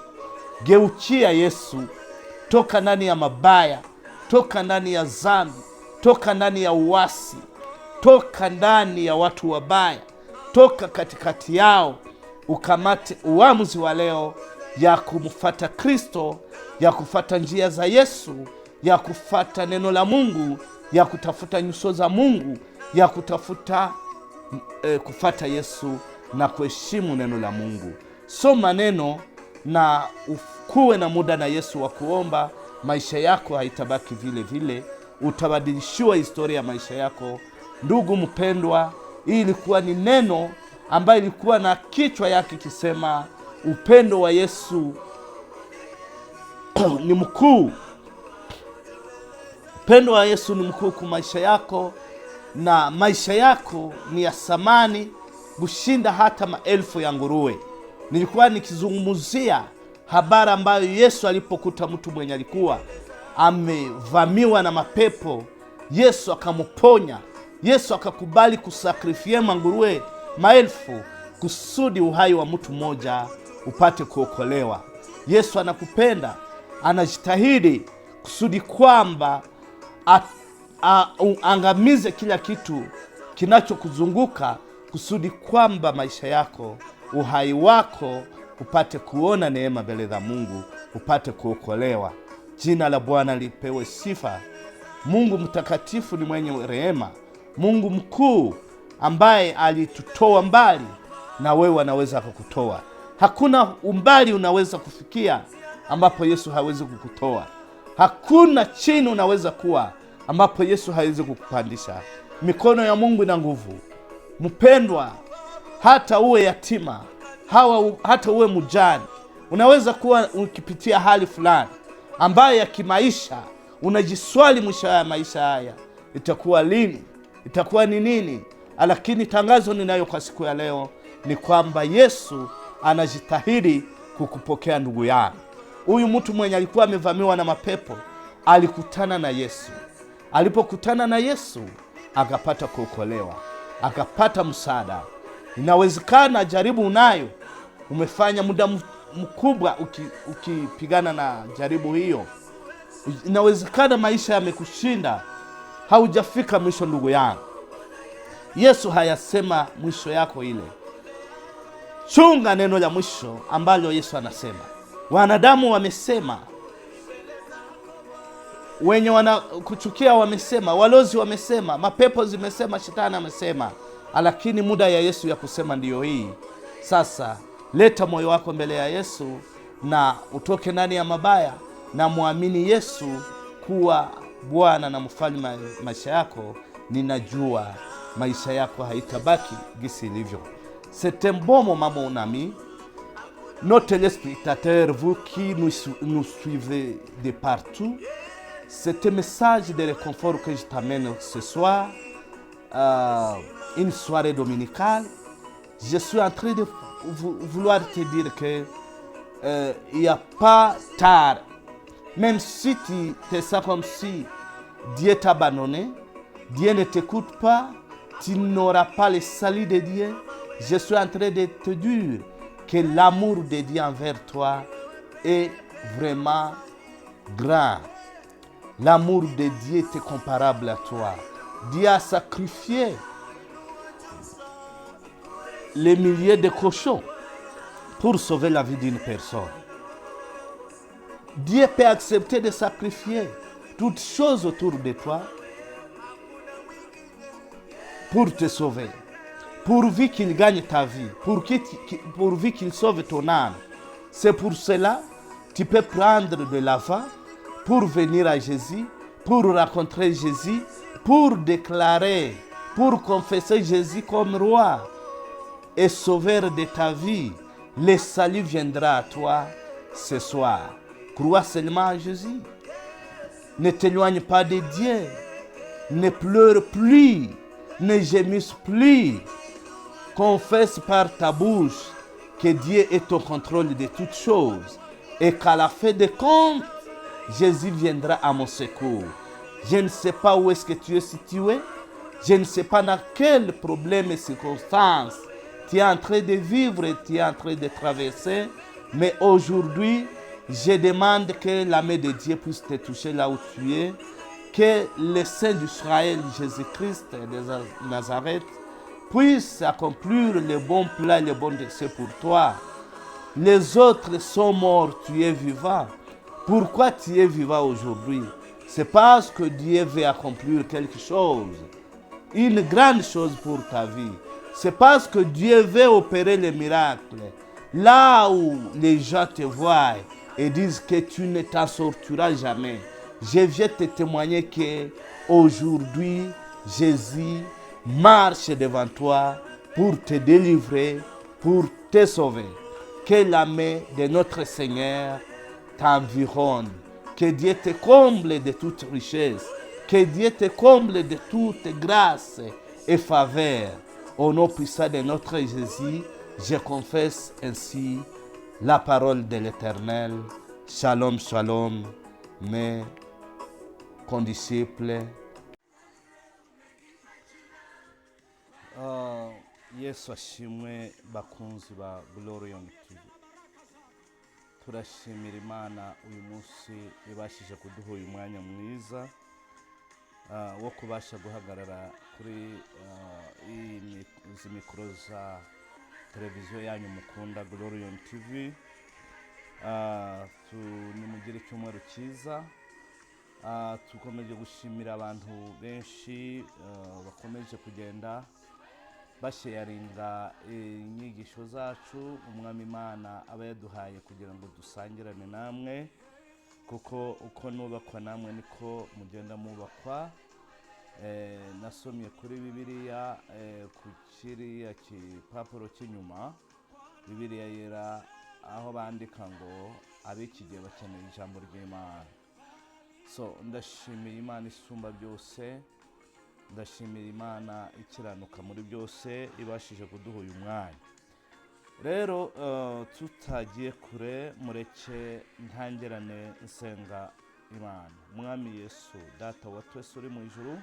geukia Yesu, toka ndani ya mabaya, toka ndani ya zambi, toka ndani ya uasi, toka ndani ya watu wabaya, toka katikati yao, ukamate uamuzi wa leo ya kumfata Kristo, ya kufata njia za Yesu, ya kufata neno la Mungu, ya kutafuta nyuso za Mungu, ya kutafuta kufata Yesu na kuheshimu neno la Mungu. Soma neno na ukuwe na muda na Yesu wa kuomba. Maisha yako haitabaki vile vile, utabadilishiwa historia ya maisha yako. Ndugu mpendwa, hii ilikuwa ni neno ambayo ilikuwa na kichwa yake kisema upendo wa Yesu ni mkuu. Upendo wa Yesu ni mkuu kwa maisha yako, na maisha yako ni ya thamani kushinda hata maelfu ya nguruwe. Nilikuwa nikizungumzia habari ambayo Yesu alipokuta mtu mwenye alikuwa amevamiwa na mapepo, Yesu akamuponya. Yesu akakubali kusacrifier manguruwe maelfu kusudi uhai wa mtu mmoja upate kuokolewa. Yesu anakupenda, anajitahidi kusudi kwamba angamize kila kitu kinachokuzunguka kusudi kwamba maisha yako, uhai wako upate kuona neema mbele za Mungu, upate kuokolewa. Jina la Bwana lipewe sifa. Mungu mtakatifu ni mwenye rehema, Mungu mkuu ambaye alitutoa mbali, na wewe anaweza kukutoa. Hakuna umbali unaweza kufikia ambapo Yesu hawezi kukutoa. Hakuna chini unaweza kuwa ambapo Yesu hawezi kukupandisha. Mikono ya Mungu ina nguvu. Mpendwa, hata uwe yatima hata uwe mjane, unaweza kuwa ukipitia hali fulani ambayo ya kimaisha, unajiswali mwisho ya maisha haya itakuwa lini, itakuwa ni nini? Lakini tangazo ninayo kwa siku ya leo ni kwamba Yesu anajitahidi kukupokea ndugu yangu. Huyu mtu mwenye alikuwa amevamiwa na mapepo alikutana na Yesu. Alipokutana na Yesu akapata kuokolewa, akapata msaada. Inawezekana jaribu unayo, umefanya muda mkubwa ukipigana na jaribu hiyo. Inawezekana maisha yamekushinda, haujafika mwisho ndugu yangu. Yesu hayasema mwisho yako ile. Chunga neno la mwisho ambalo Yesu anasema. Wanadamu wamesema, wenye wanakuchukia wamesema, walozi wamesema, mapepo zimesema, shetani amesema, lakini muda ya Yesu ya kusema ndiyo hii. Sasa leta moyo wako mbele ya Yesu na utoke ndani ya mabaya na muamini Yesu kuwa Bwana na mfalme wa maisha yako. Ninajua maisha yako haitabaki gisi ilivyo. C'est un bon moment, mon ami. Nos téléspectateurs, vous qui nous suivez de partout, c'est un message de réconfort que je t'amène ce soir, une soirée dominicale. Je suis en train de vouloir te dire que il n'y a pas tard. Même si tu te sens comme si Dieu t'a abandonné, Dieu ne t'écoute pas, tu n'auras pas le salut de Dieu. Je suis en train de te dire que l'amour de Dieu envers toi est vraiment grand. L'amour de Dieu est comparable à toi. Dieu a sacrifié les milliers de cochons pour sauver la vie d'une personne. Dieu peut accepter de sacrifier toutes choses autour de toi pour te sauver, pourvu qu'il gagne ta vie, pourvu qu'il sauve ton âme. C'est pour cela que tu peux prendre de l'avant pour venir à Jésus, pour rencontrer Jésus, pour déclarer, pour confesser Jésus comme roi et sauveur de ta vie. Le salut viendra à toi ce soir. Crois seulement à Jésus. Ne t'éloigne pas de Dieu. Ne pleure plus. Ne gémisse plus. Confesse par ta bouche que Dieu est au contrôle de toutes choses et qu'à la fin des comptes, Jésus viendra à mon secours. Je ne sais pas où est-ce que tu es situé. Je ne sais pas dans quel problème et circonstances tu es en train de vivre et tu es en train de traverser. Mais aujourd'hui, je demande que la main de Dieu puisse te toucher là où tu es. Que le Saint d'Israël, Jésus-Christ de Nazareth, puisse accomplir le bon plan et le bon dessein pour toi. Les autres sont morts, tu es vivant. Pourquoi tu es vivant aujourd'hui? C'est parce que Dieu veut accomplir quelque chose, une grande chose pour ta vie. C'est parce que Dieu veut opérer les miracles. Là où les gens te voient et disent que tu ne t'en sortiras jamais, je viens te témoigner que aujourd'hui, Jésus marche devant toi pour te délivrer, pour te sauver. Que la main de notre Seigneur t'environne. Que Dieu te comble de toute richesse. Que Dieu te comble de toute grâce et faveur. Au nom puissant de notre Jésus, je confesse ainsi la parole de l'Éternel. Shalom, shalom, mes condisciples. Yesu ashimwe bakunzi ba Glorion TV. Turashimira Imana uyu munsi ibashije kuduha uyu mwanya mwiza wo kubasha guhagarara kuri izi mikoro za televiziyo yanyu mukunda Glorion TV. Nimugire icyumweru cyiza. Tukomeje gushimira abantu benshi bakomeje kugenda basharinga inyigisho zacu Umwami Imana aba yaduhaye kugira ngo dusangirane namwe, kuko uko nubakwa namwe niko mugenda mubakwa. Nasomye kuri Bibiliya, ku kiriya gipapuro cy'inyuma, Bibiliya Yera, aho bandika ngo ab'iki gihe bakeneye ijambo ry'Imana. So ndashimiye Imana isumba byose, ndashimira Imana ikiranuka muri byose ibashije kuduha uyu mwanya. Rero tutagiye kure, mureke ntangirane nsenga Imana. Mwami Yesu, Data wa twese uri mu ijuru,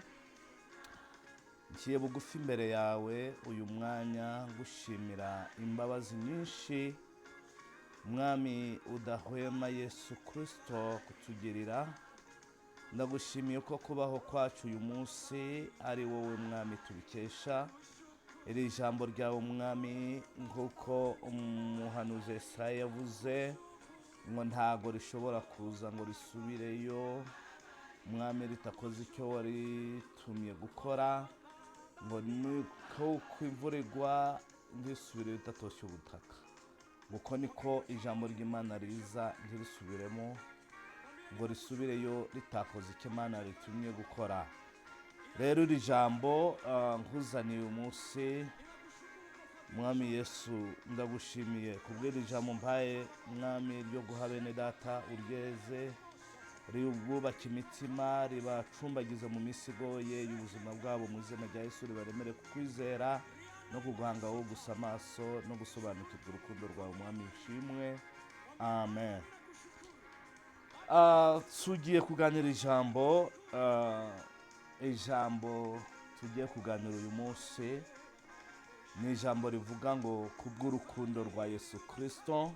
ngiye bugufi imbere yawe uyu mwanya gushimira imbabazi nyinshi, Mwami, udahwema Yesu Kirisito kutugirira. Ndagushimiye ko kubaho kwacu uyu munsi ari wowe, Mwami, tubikesha. Iri jambo ryawe, Mwami, nk'uko umuhanuzi Esaya yavuze ngo ntago rishobora kuza ngo risubireyo, Mwami, ritakoze icyo waritumye gukora, ngo niko uko imvura igwa ntisubire ritatoshye ubutaka, uko niko ijambo ry'Imana riza ntirisubiremo ngo risubireyo ritakoze icyo Imana ritumye gukora. Rero iri jambo nkuzaniye uyu munsi, Mwami Yesu, ndagushimiye kubw'iri jambo mpaye, Mwami, ryo guha bene data. Uryeze, ribubake imitima, ribacumbagize mu minsi igoye y'ubuzima bwabo mu izina rya Yesu. Ribaremere kukwizera no kuguhanga wowe gusa amaso no gusobanukirwa urukundo rwawe. Mwami, ushimwe, amen. Tugiye kuganira ijambo. Ijambo tugiye kuganira uyu munsi ni ijambo rivuga ngo kubw'urukundo rwa Yesu Kirisito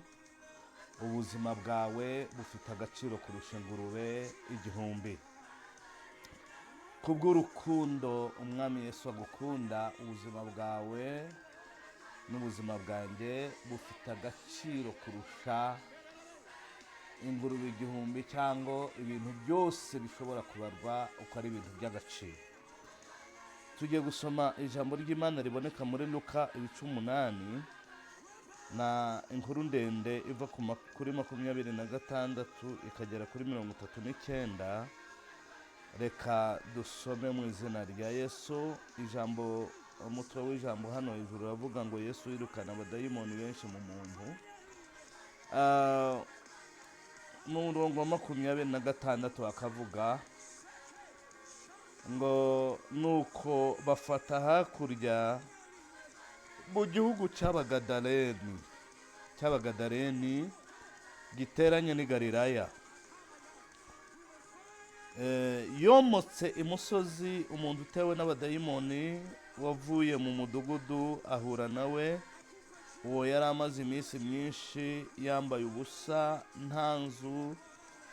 ubuzima bwawe bufite agaciro kurusha ingurube 1000. Kubw'urukundo Umwami Yesu agukunda, ubuzima bwawe n'ubuzima bwanjye bufite agaciro kurusha ingurube 1000 cyangwa ibintu byose bishobora kubarwa uko ari ibintu by'agaciro. Tugiye gusoma ijambo ry'Imana riboneka muri Luka ibice 8, na inkuru ndende iva kuri 26 ikagera kuri 39. Reka dusome mu izina rya Yesu. Ijambo, umutwe w'ijambo hano hejuru uravuga ngo Yesu yirukana abadayimoni benshi mu muntu. Mu murongo wa 26 akavuga ngo nuko bafata hakurya mu gihugu cy'Abagadareni giteranye n'i Galilaya. Yomotse imusozi, umuntu utewe n'abadayimoni wavuye mu mudugudu ahura nawe. Uwo yari amaze iminsi myinshi yambaye ubusa, nta nzu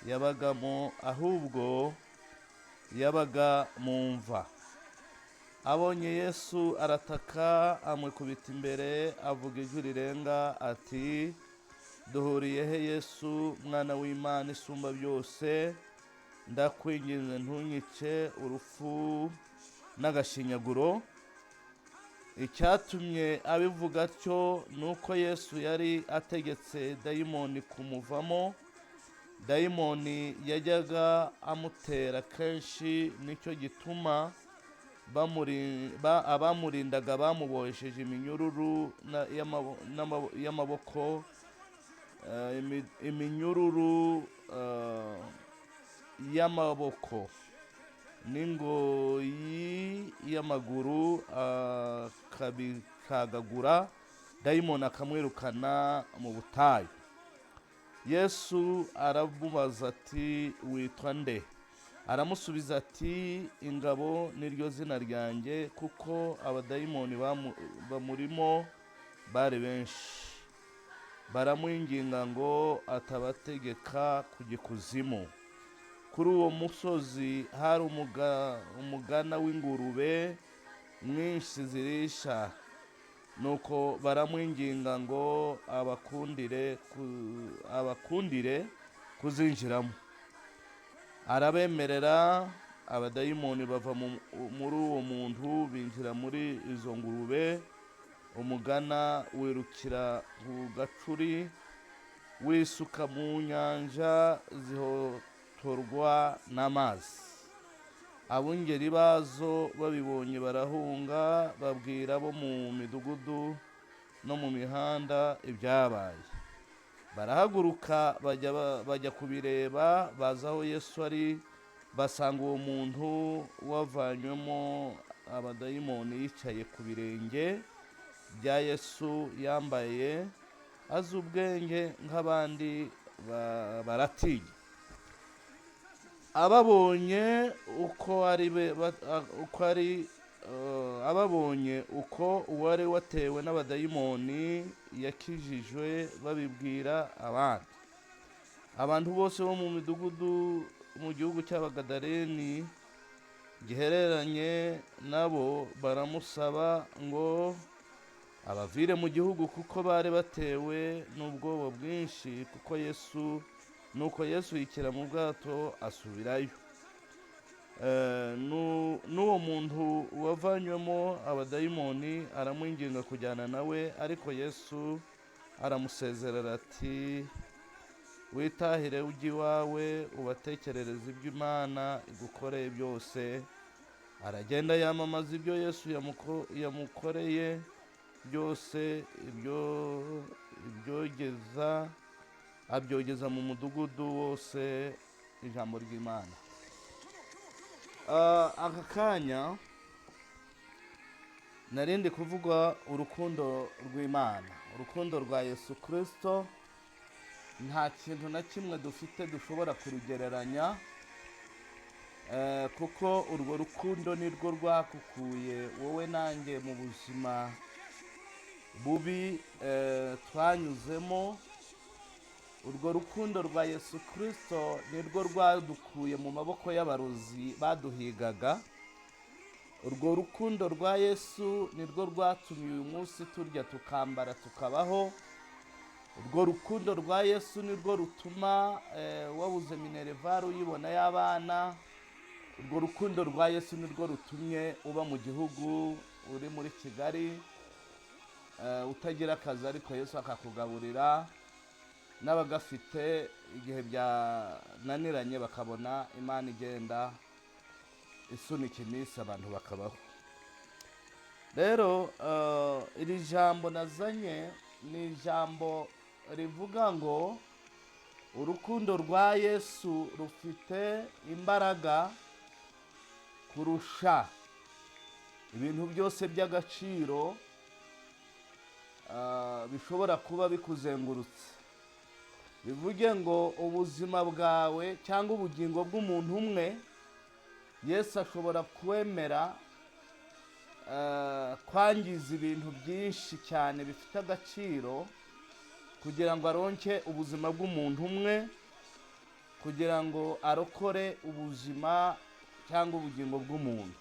yabagamo, ahubwo yabaga mu mva. Abonye Yesu arataka, amwikubita imbere, avuga ijwi rirenga ati: "Duhuriye he, Yesu mwana w'Imana isumba byose? Ndakwinginze, ntunyice urupfu n'agashinyaguro." Icyatumye abivuga atyo ni uko Yesu yari ategetse dayimoni kumuvamo. Dayimoni yajyaga amutera kenshi, nicyo gituma abamurindaga bamubohesheje iminyururu y'amaboko, iminyururu y'amaboko n'ingoyi y'amaguru, akabikagagura, dayimoni akamwirukana mu butayu. Yesu aramubaza ati: "Witwa nde?" Aramusubiza ati: "Ingabo niryo zina ryanjye," kuko abadayimoni bamurimo bari benshi. Baramwinginga ngo atabategeka kujya ikuzimu. Kuri uwo musozi hari umugana w'ingurube mwinshi zirisha. Nuko baramwinginga ngo abakundire kuzinjiramo. Arabemerera. Abadayimoni bava muri uwo muntu binjira muri izo ngurube. Umugana wirukira ku gacuri, wisuka mu nyanja, zihotorwa n'amazi. Abungeri bazo babibonye barahunga, babwira abo mu midugudu no mu mihanda ibyabaye. Barahaguruka bajya kubireba. Baza aho Yesu ari, basanga uwo muntu wavanywemo abadayimoni yicaye ku birenge bya Yesu, yambaye, azi ubwenge nk'abandi, baratinya. Ababonye uko ari uko ari ababonye uko uwari watewe n'abadayimoni yakijijwe, babibwira abandi. Abantu bose bo mu midugudu mu gihugu cy'Abagadareni gihereranye nabo baramusaba ngo abavire mu gihugu, kuko bari batewe n'ubwoba bwinshi kuko Yesu. Nuko Yesu yikira mu bwato asubirayo. N'uwo muntu wavanywemo abadayimoni aramwinginga kujyana nawe, ariko Yesu aramusezerera ati: "Witahire ujye iwawe, ubatekerereze ibyo Imana igukoreye byose." Aragenda yamamaza ibyo Yesu yamukoreye byose, ibyo ibyogeza abyogeza mu mudugudu wose. Ijambo ry'Imana. Aka kanya narindi kuvuga urukundo rw'Imana, urukundo rwa Yesu Kirisito. Nta kintu na kimwe dufite dushobora kurugereranya, kuko urwo rukundo nirwo rwakukuye wowe nanjye mu buzima bubi twanyuzemo. Urwo rukundo rwa Yesu Kirisito nirwo rwadukuye mu maboko y'abarozi baduhigaga. Urwo rukundo rwa Yesu nirwo rwatumye uyu munsi turya, tukambara, tukabaho. Urwo rukundo rwa Yesu nirwo rutuma wabuze minerval uyibona y'abana. Urwo rukundo rwa Yesu nirwo rutumye uba mu gihugu, uri muri Kigali, utagira akazi, ariko Yesu akakugaburira, n'abagafite igihe byananiranye bakabona Imana igenda isunika iminsi, abantu bakabaho. Rero iri jambo nazanye ni ijambo rivuga ngo urukundo rwa Yesu rufite imbaraga kurusha ibintu byose by'agaciro bishobora kuba bikuzengurutse. Bivuge ngo ubuzima bwawe cyangwa ubugingo bw'umuntu umwe, Yesu ashobora kwemera kwangiza ibintu byinshi cyane bifite agaciro kugira ngo aronke ubuzima bw'umuntu umwe, kugira ngo arokore ubuzima cyangwa ubugingo bw'umuntu.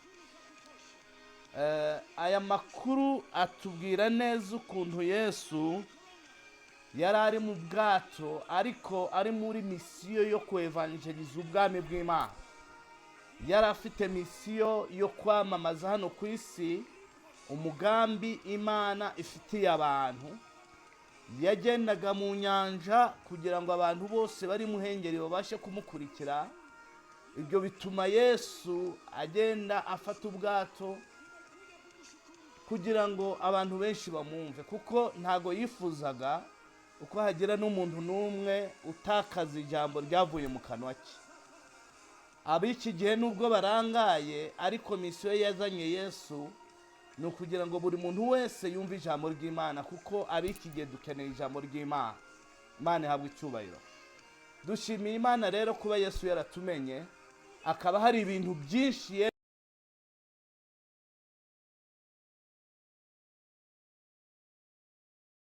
Aya makuru atubwira neza ukuntu Yesu yari ari mu bwato, ariko ari muri misiyo yo kwevanjeriza ubwami bw'Imana. Yari afite misiyo yo kwamamaza hano ku isi umugambi Imana ifitiye abantu. Yagendaga mu nyanja kugira ngo abantu bose bari muhengeri babashe kumukurikira. Ibyo bituma Yesu agenda afata ubwato kugira ngo abantu benshi bamwumve, kuko ntago yifuzaga uko hagira n'umuntu n'umwe utakaza ijambo ryavuye mu kanwa ke. Ab'iki gihe nubwo barangaye, ariko misiyo yazanye Yesu ni ukugira ngo buri muntu wese yumve ijambo ry'Imana, kuko ab'iki gihe dukeneye ijambo ry'Imana. Imana ihabwa icyubahiro. Dushimiye Imana rero kuba Yesu yaratumenye, akaba hari ibintu byinshi.